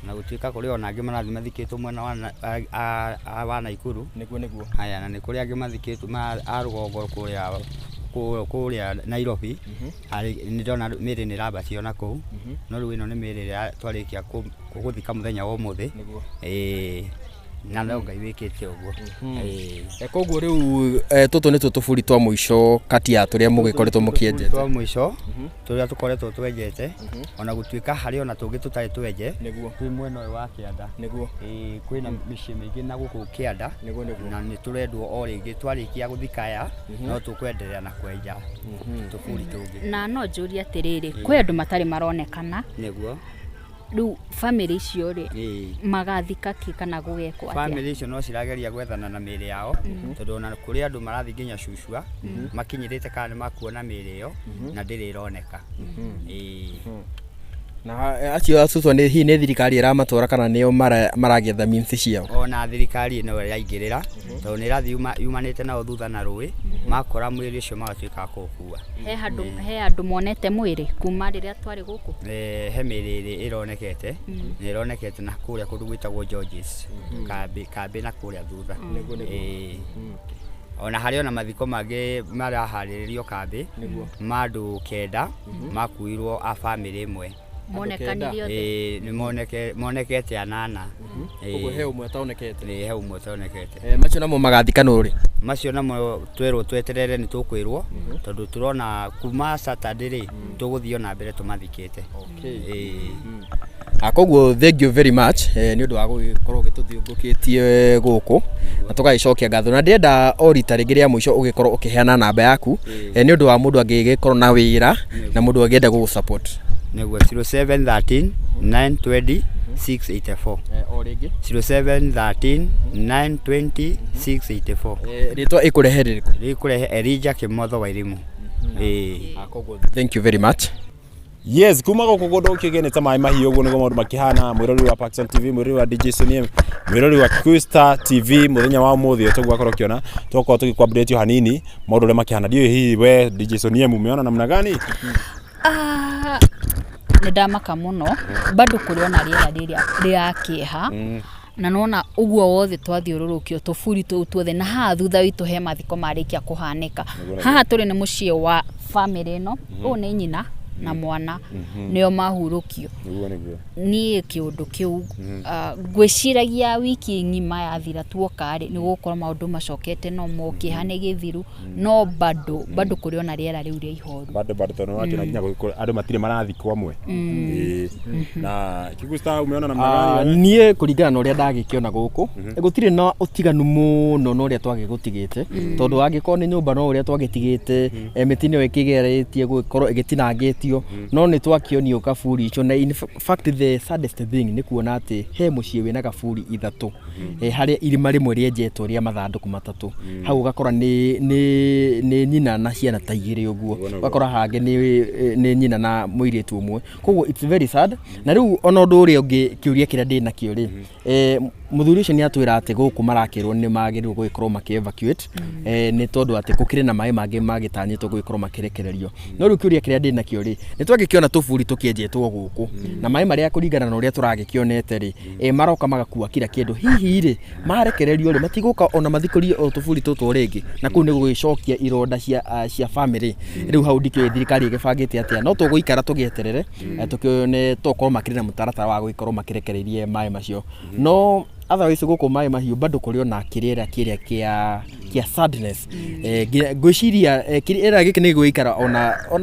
na gũtuĩka kũrĩ ona angĩ marathiĩ mathikĩtwo mwena wa wa Naikuru. Nĩguo nĩguo. Haya, na nĩ kũrĩ angĩ mathikĩtwo a rũgongo kũrĩa kũrĩa Nairobi. Nĩ ndona mĩĩrĩ nĩ ĩrambatio na kũu, no rĩu ĩno nĩ mĩĩrĩ ĩrĩa twarĩkia gũthika mũthenya wa ũmũthĩ. Nĩguo. Ĩĩ, na no Ngai wĩkĩte ũguo. Ĩĩ. Koguo rĩu tũtũ nĩtuo tũburi twa mũico kati ya tũrĩa mũgĩkoretwo mũkĩenjete? Twa mũico tũrĩa tũkoretwo twenjete, ona gũtuĩka harĩ ona tũngĩ tũtarĩ twenje. Nĩguo. Twĩ mwena ũyũ wa kĩanda. Nĩguo. Ĩĩ, kwĩna mĩciĩ mĩingĩ na gũkũ kĩanda. Nĩguo nĩguo. Na nĩ tũrendwo o rĩngĩ twarĩkia gũthika aya, no tũkwenderea na kwenja tũburi tũngĩ. Na no njũrie atĩrĩrĩ, kwĩ andũ matarĩ maronekana? Nĩguo. Rĩu bamĩrĩ icio rĩ, Ĩĩ. magathika kĩ kana gũgekwo atĩa? Bamĩrĩ icio no cirageria gwethana na mĩĩrĩ yao, tondũ ona kũrĩ andũ marathiĩ nginya cucua makinyĩrĩte kana nĩ makuona mĩĩrĩ ĩyo na ndĩrĩ ĩroneka. Ĩĩ. Na acio acutwo nĩ hihi nĩ thirikari ĩramatwara kana nĩo maragĩetha means ciao? Ona thirikari ĩno ĩraingĩrĩra, tondũ nĩ ĩrathiĩ yumanĩte nao thutha na rũĩ, makora mwĩrĩ ũcio magatuĩka a kũũkua. He andũ monete mwĩrĩ kuma rĩrĩa twarĩ gũkũ? He mĩĩrĩ ĩrĩ ĩronekete, na ĩronekete na kũrĩa kũndũ gwĩtagwo Georges kambĩ na kũrĩa thutha. Ĩĩ. Ona harĩ ona mathiko mangĩ maraharĩrĩrio kambĩ ma andũ 9 makuirwo a bamĩrĩ ĩmwe. Monekanire othe? Ĩĩ, nĩ monekete 8. Ũguo he ũmwe atonekete? Ĩĩ, he ũmwe ũtonekete. Macio namo magathikanwo rĩ? Macio namo twerwo tweterere nĩ tũkwĩrwo, tondũ tũrona kuma Saturday rĩ, tũgũthiĩ ona mbere tũmathikĩte. Ĩĩ. Koguo thank you very much nĩ ũndũ wa gũgĩkorwo ũgĩtũthiũngũkĩtie gũkũ na tũgagĩcokia ngatho, na ndĩrenda o rita rĩngĩ rĩa mũico ũgĩkorwo ũkĩheana namba yaku nĩ ũndũ wa mũndũ angĩgĩkorwo na wĩra na mũndũ angĩenda gũgũ support. Nĩguo, 0713 920 684. O rĩngĩ? 0713 920 684. Rĩtwa ĩkũrehe rĩrĩkũ? Rĩkũrehe Elijah Kĩmotho Wairimu. Ĩĩ. Koguo thank you very much. Yes, kuma gũkũ kũndũ gũkĩgĩa ta maĩ mahiũ, ũguo nĩguo maũndũ makĩhana. Mwĩrori wa Paxson TV, mwĩrori wa DJ Sonia, mwĩrori wa Kikuyu Star TV, mũthenya wa ũmũthĩ tũguo akorwo ũkĩona tũgakorwo tũgĩkũ update hanini maũndũ ũrĩa makĩhana. Ndiũĩ hihi we DJ Sonia mumeona namna gani? Ah, nĩ ndamaka mũno, bado kũrĩ ona rĩera rĩrĩa rĩa kĩeha, na nona ũguo wothe twathiũrũrũkio tũburi tũu tuothe, na haha thutha witũ he mathiko marĩkia kũhanĩka. Haha tũrĩ nĩ mũciĩ wa bamĩrĩ ĩno, ũyũ nĩ nyina na mwana, nĩo mahurũkio. Nĩguo nĩguo. Niĩ kĩũndũ kĩu ngwĩciragia wiki ng'ima yathira tuoka rĩ, nĩ gũgũkorwo maũndũ macokete no mo, kĩeha nĩ gĩthiru, no bado bado kũrĩ ona rĩera rĩu rĩa ihoru. Bado bado, tondũ wakĩona nginya andũ matirĩ marathikwo amwe. Ĩĩ. Na Kikuyu Star, umeona namna gani wewe? Niĩ kũringana na ũrĩa ndagĩkĩona gũkũ, gũtirĩ na ũtiganu mũno na ũrĩa twagĩgũtigĩte, tondũ angĩkorwo nĩ nyũmba no ũrĩa twagĩtigĩte, mĩtĩ nĩyo ĩkĩgeretie gũgĩkorwo ĩgĩtinangĩtio, no nĩ twakĩonio kaburi icio, na in fact the saddest thing nĩ kuona atĩ he mũciĩ wĩna kaburi 3, harĩa irima rĩmwe rĩenjetwo rĩa mathandũkũ 3, hau ũgakora nĩ nyina na ciana ta 2 ũguo, ũgakora hangĩ nĩ nyina na mũirĩtu ũmwe. Koguo it's very sad. Na rĩu ona ũndũ ũrĩa ũngĩ, kĩũria kĩrĩa ndĩ nakĩo rĩ, mũthuri ũcio nĩ atwĩra atĩ gũkũ marakĩrwo nĩ magĩrĩirwo gũgĩkorwo makĩ evacuate, nĩ tondũ atĩ gũkĩrĩ na maĩ mangĩ magĩtanyĩtwo gũgĩkorwo makĩrekererio. No rĩu kĩũria kĩrĩa ndĩ nakĩo rĩ, nĩ twagĩkĩona tũburi tũkĩenjetwo gũkũ, na maĩ marĩa kũringana na ũrĩa tũragĩkĩonete rĩ, maroka magakua kila kĩndũ. Hihi rĩ, marekererio rĩ, matigũka ona mathikũrie o tũburi tũtũ rĩngĩ, na kũu nĩ gũgĩcokia ironda cia family. Rĩu hau ndikĩũĩ thirikari ĩgĩbangĩte atĩa, no tũgũikara tũgĩeterere, tũkĩone tokorwo makĩrĩ na mũtaratara wa gũgĩkorwo makĩrekereirie maĩ macio. No otherwise gũkũ maĩ mahiũ bado kũrĩ ona kĩrĩra kĩrĩa kĩa sadness. Ngwĩciria kĩrĩra gĩkĩ nĩ gĩgũikara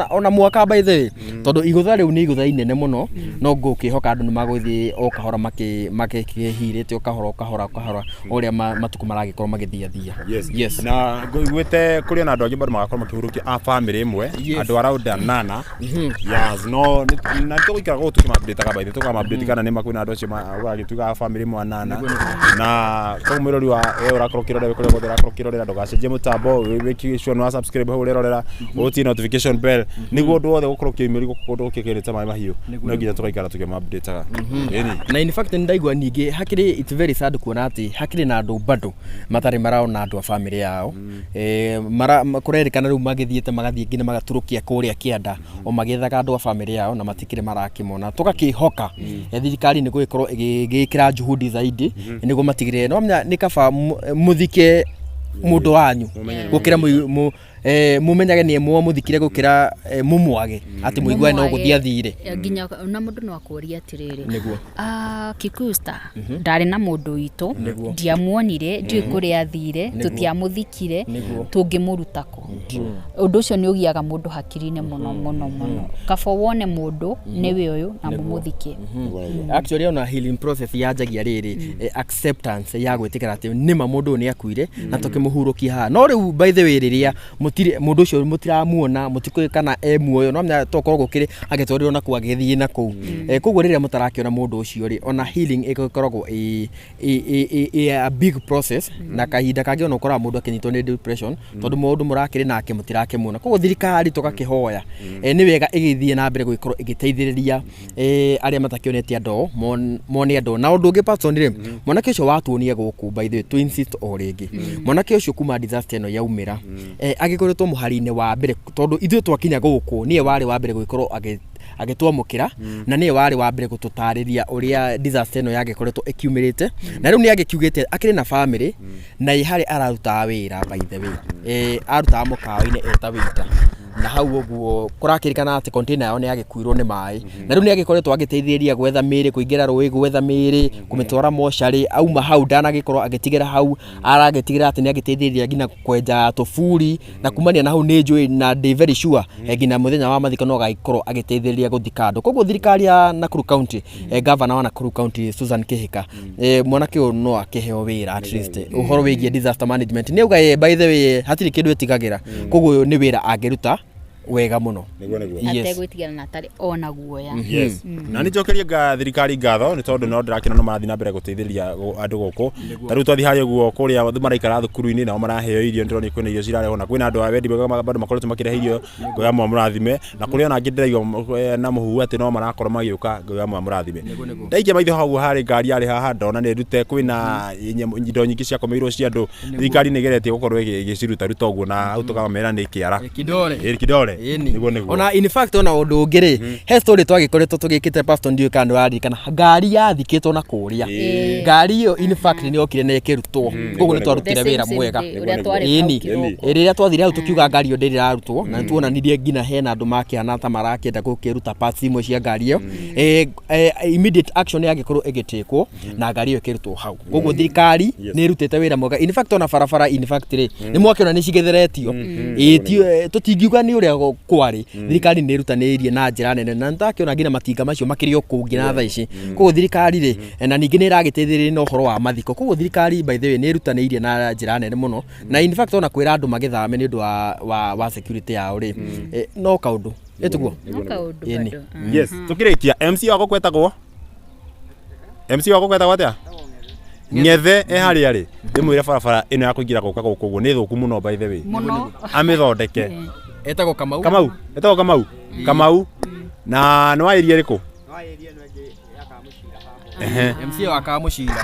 ona mwaka by the way, tondũ igũtha rĩu nĩ igũtha inene mũno, no ngũkĩhoka andũ nĩ magũthiĩ o kahora makĩhirĩte o kahora o kahora o kahora o ũrĩa matukũ maragĩkorwo magĩthiathia. Yes. Yes. Na ngũiguĩte kũrĩ ona andũ angĩ bado magakorwo makĩhurũkia a family ĩmwe, andũ around 8. Yes, no na tũgũikara gũkũ tũkĩma-update-aga by the way, tũkama-update kana nĩ ma kwĩna andũ acio ũragĩtuĩka a family ĩmwe 8. Na koguo mwĩrori wa we ũrakorwo ũkĩrorera kũrĩa guothe ũrakorwo ũkĩrorera, ndũgacenjie mũtambo, wĩke sure nĩ wa subscribe hau ũrerorera, ũtie notification bell nĩguo ũndũ wothe gũkorwo ũkĩumĩria gũkũ kũndũ gũkĩgĩrĩte maĩ mahiũ, no nginya tũgaikara tũkĩma-update-aga. Ĩni. Na in fact nĩ ndaigua ningĩ hakĩrĩ, it's very sad kuona atĩ hakĩrĩ na andũ bado matarĩ marona andũ a family yao. Kũrerĩkana rĩu magĩthiĩte magathiĩ nginya magaturũkia kũrĩa kĩanda o magĩethaga andũ a family yao na matikĩrĩ marakĩmona. Tũgakĩhoka thirikari nĩ gũgĩkorwo ĩgĩkĩra juhudi zaidi nĩguo matigĩrĩre, no menya nĩ kaba mũthike mũndũ wanyu gũkĩra mũmenyage nĩ mwamũthikire gũkĩra mũmwage atĩ mũiguane no gũthiĩ athire. Nginya na mũndũ no akũrie atĩrĩrĩ, Nĩguo. Kikuyu Star, ndarĩ na mũndũ witũ, ndiamuonire, ndiũĩ kũrĩa athire, tũtiamũthikire, tũngĩmũruta kũ? Ũndũ ũcio nĩ ũgiaga mũndũ hakiri-inĩ mũno mũno mũno. Kaba wone mũndũ nĩwe ũyũ na mũmũthike. Actually ona healing process yanjagia rĩrĩ, acceptance ya gwĩtĩkĩra atĩ nĩma mũndũ ũyũ nĩ akuire na tũkĩmũhurũkia haha. No rĩu by the way rĩrĩa mũtirĩ mũndũ ũcio mũtiramuona, mũtikũĩ kana e muoyo, no menya tokorwo gũkĩrĩ agĩtwarirwo na kũu agĩthiĩ na kũu. Koguo rĩrĩa mũtarakĩona mũndũ ũcio rĩ, ona healing ĩgĩkoragwo ĩ a big process, na kahinda kangĩ ona ũkoraga mũndũ akĩnyitwo nĩ depression tondũ mũndũ mũrakĩrĩ nake mũtirakĩmuona. Koguo thirikari tũgakĩhoya, nĩ wega ĩgĩthiĩ na mbere gũgĩkorwo ĩgĩteithĩrĩria arĩa matakĩonete andũ mone andũ. Na ũndũ ũngĩ Patson rĩ, mwanake ũcio watuonia gũkũ, by the way, to insist o rĩngĩ, mwanake ũcio kuma disaster ĩno yaumĩra, agĩkoretwo mũhari-inĩ wa mbere, tondũ ithuĩ twakinya gũkũ nĩwe warĩ wa mbere gũgĩkorwo Agĩtwamũkĩra na nĩwe warĩ wa mbere gũtũtarĩria ũrĩa disaster ĩno yagĩkoretwo ĩkiumĩrĩte. Na rĩu nĩ agĩkiugĩte akĩrĩ na family na ĩ harĩa ararutaga wĩra. By the way, arutaga mũkawa-inĩ eta waiter, na hau ũguo kũrakĩrĩkana atĩ container yao nĩ yagĩkuirwo nĩ maĩ. Na rĩu nĩ agĩkoretwo agĩteithĩrĩria gwetha mĩĩrĩ, kũingĩra rũĩ gwetha mĩĩrĩ, kũmĩtwara mocarĩ. Auma hau ndanagĩkorwo agĩtigĩra hau, aragĩtigĩra atĩ nĩ agĩteithĩrĩria nginya kwenja tũburi. Na kumania na hau nĩ njũĩ na ndĩ very sure nginya mũthenya wa mathiko no agagĩkorwo agĩteithĩrĩria gũthika andũ. Koguo thirikari ya Nakuru County, governor wa Nakuru County Susan Kihika, mwanake ũyũ no akĩheo wĩra at least ũhoro wĩgiĩ disaster management. Nĩ auga by the way hatirĩ kĩndũ ĩtigagĩra, koguo ũyũ nĩ wĩra angĩruta wega mũno. Nĩguo nĩguo. Yes. Ategwĩtigĩra na atarĩ ona guoya. Yes, na nĩ njokerie nga thirikari ngatho nĩ tondũ no ndĩrakĩona no marathiĩ na mbere gũteithĩrĩria andũ gũkũ. Ta rĩu twathiĩ harĩa ũguo kũrĩa maraikara thukuru-inĩ, nao maraheo irio. Nĩndĩronire kwĩna irio cirarehwo na kwĩna andũ a wendi mwega bado makoretwo makĩrehe irio, ngoya mwa mũrathime. Na kũrĩ ona angĩ ndĩraigua na mũhuhu atĩ no marakorwo magĩũka, ngoya mwa mũrathime. Ndaikia maitho hau harĩ ngari yarĩ haha, ndona nĩ ndute kwĩna indo nyingĩ ciakomeirwo cia andũ. Thirikari nĩ ĩgeretie gũkorwo ĩgĩciruta ruta ũguo, na hau tũkamera nĩ kĩara. Kidore. Ĩ, kidore. Ĩni. Nĩguo nĩguo. Ona in fact ona ũndũ ũngĩ rĩ, he story twagĩkoretwo tũgĩkĩte, pastor, ndiũĩ kana nĩũraririkana ngari yathikĩtwo na kũrĩa. Ngari ĩyo in fact nĩ yokire na ĩkĩrutwo, koguo nĩ twarutire The same wĩra same mwega. day, ũrĩa twarĩ hau kĩroko. Rĩrĩa twathire hau tũkiuga ngari ĩyo ndĩrĩ ĩrarutwo, na nĩtuonanirie nginya hena andũ makĩhana ta marakĩenda gũkĩruta parts imwe cia ngari ĩyo. Immediate action yagĩkorwo ĩgĩtĩkwo na ngari ĩyo ĩkĩrutwo hau. Koguo thirikari nĩ ĩrutĩte wĩra mwega. In fact ona barabara, in fact rĩ, nĩ mwakĩona nĩ cigetheretio. Tũtingiuga nĩ ũrĩa kwarĩ, thirikari nĩ ĩrutanĩirie na njĩra nene, na nĩtakĩona nginya matinga macio makĩrĩ o kũu nginya thaa ici. Koguo thirikari rĩ, na ningĩ nĩ ĩragĩteithĩrĩria na ũhoro wa mathiko. Koguo thirikari by the way nĩ ĩrutanĩirie na njĩra nene mũno. Na in fact ona kwĩra andũ magĩthame nĩ ũndũ wa security yao rĩ, no kaũndũ ĩtiguo. No kaũndũ Ĩni. bado. Yes, tukirikia, MC wako kwetagwo, MC wako kwetagwo atia? Ng'ethe e harĩa rĩ, ndĩmwĩre barabara ĩno ya kũingĩra gũka gũkũ ũguo nĩ thũku mũno by the way. Mũno. Amĩthondeke. Etagwo Kamau. Kamau, etagwo Kamau. Kamau na nĩ wa area ĩrĩkũ? MC wa Kamũcira.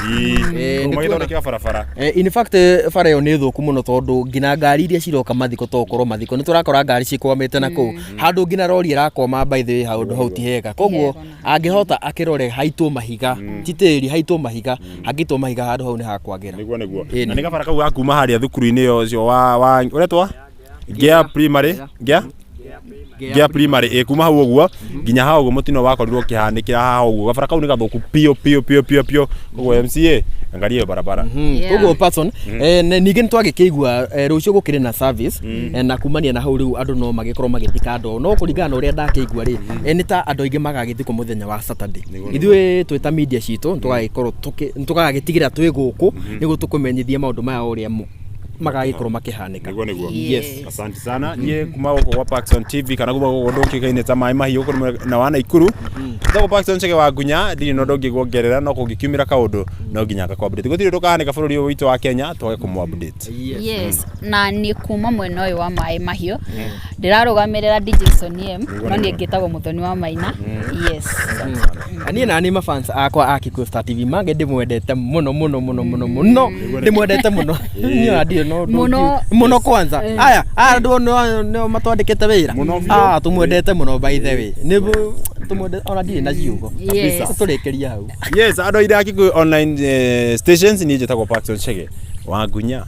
Magĩthondekera barabara. In fact bara ĩyo nĩ thũku mũno tondũ nginya ngari iria ciroka mathiko, to ũkorwo mathiko nĩ tũrakora ngari cikwamĩte na kũu handũ nginya rori ĩrakwama. By the way handũ hau ti hega, koguo angĩhota akĩrore haitwo mahiga, ti tĩri, haitwo mahiga, hangĩitwo mahiga handũ hau nĩ hakwagĩra. Nĩguo nĩguo. Ĩni. Na nĩ gabara kau ga kuma harĩa thukuru-inĩ ĩyo ũcio wa ũretwa Ngea Primary, Ngea Primary, ĩ kuma hau ũguo nginya hau ũguo mũtino wakorirwo ũkĩhanĩkĩra haha ũguo, gabara kau nĩ gathũku piũ piũ piũ piũ piũ. Koguo MCA, angalia ĩyo barabara. Koguo person, ningĩ nĩ twagĩkĩigua rũciũ gũkĩrĩ na service, na kumania na hau rĩu andũ no magĩkorwo magĩthika andũ ao. No kũringana na ũrĩa ndakĩigua rĩ, nĩ ta andũ aingĩ magagĩthikwo mũthenya wa Saturday. Ithuĩ twĩ ta media citũ nĩtũgagĩkorwo nĩtũgagĩtigĩra twĩ gũkũ nĩguo tũkũmenyithie maũndũ maya ũrĩa magagĩkorwo makĩhanĩka. Nĩguo nĩguo. Yes. Asante sana. Niĩ kuma gũkũ gwa Paxson TV kana kuma gũkũ ndũkĩkaine ta maĩ mahiũ kũrĩ na wa Naikuru, njĩtagwo Paxson Chege wa Ngunya. Ndirĩ na ũndũ ũngĩ kuongerera, no kũngĩkiumĩra kaũndũ no nginya ngakũ update. Gũtirĩ ũndũ ũkahanĩka bũrũri ũyũ witũ wa Kenya twage kũmũ update. Yes, na nĩ kuma mwena ũyũ wa maĩ mahiũ ndĩrarũgamĩrĩra DJ Soniem, no niĩ ngĩtagwo Mũthoni wa Maina. Yes. Niĩ nani mafans akwa a Kikuyu Star TV mange ndĩmwendete mũno mũno mũno mũno mũno, ndĩmwendete mũno niĩ ona ndirĩ na ũndũ Mũno. ũngĩ. Mũno kwanza aya andũ nĩo matwandĩkĩte wĩra. Mũno biũ. Ah, tũmwendete mũno by the way, nĩ tũmwendete, ona ndirĩ na ciugo. Tũrĩkĩria hau. Yes, andũ aitũ a Kikuyu online stations, niĩ njĩtagwo Paxson Chege wa Ngunya.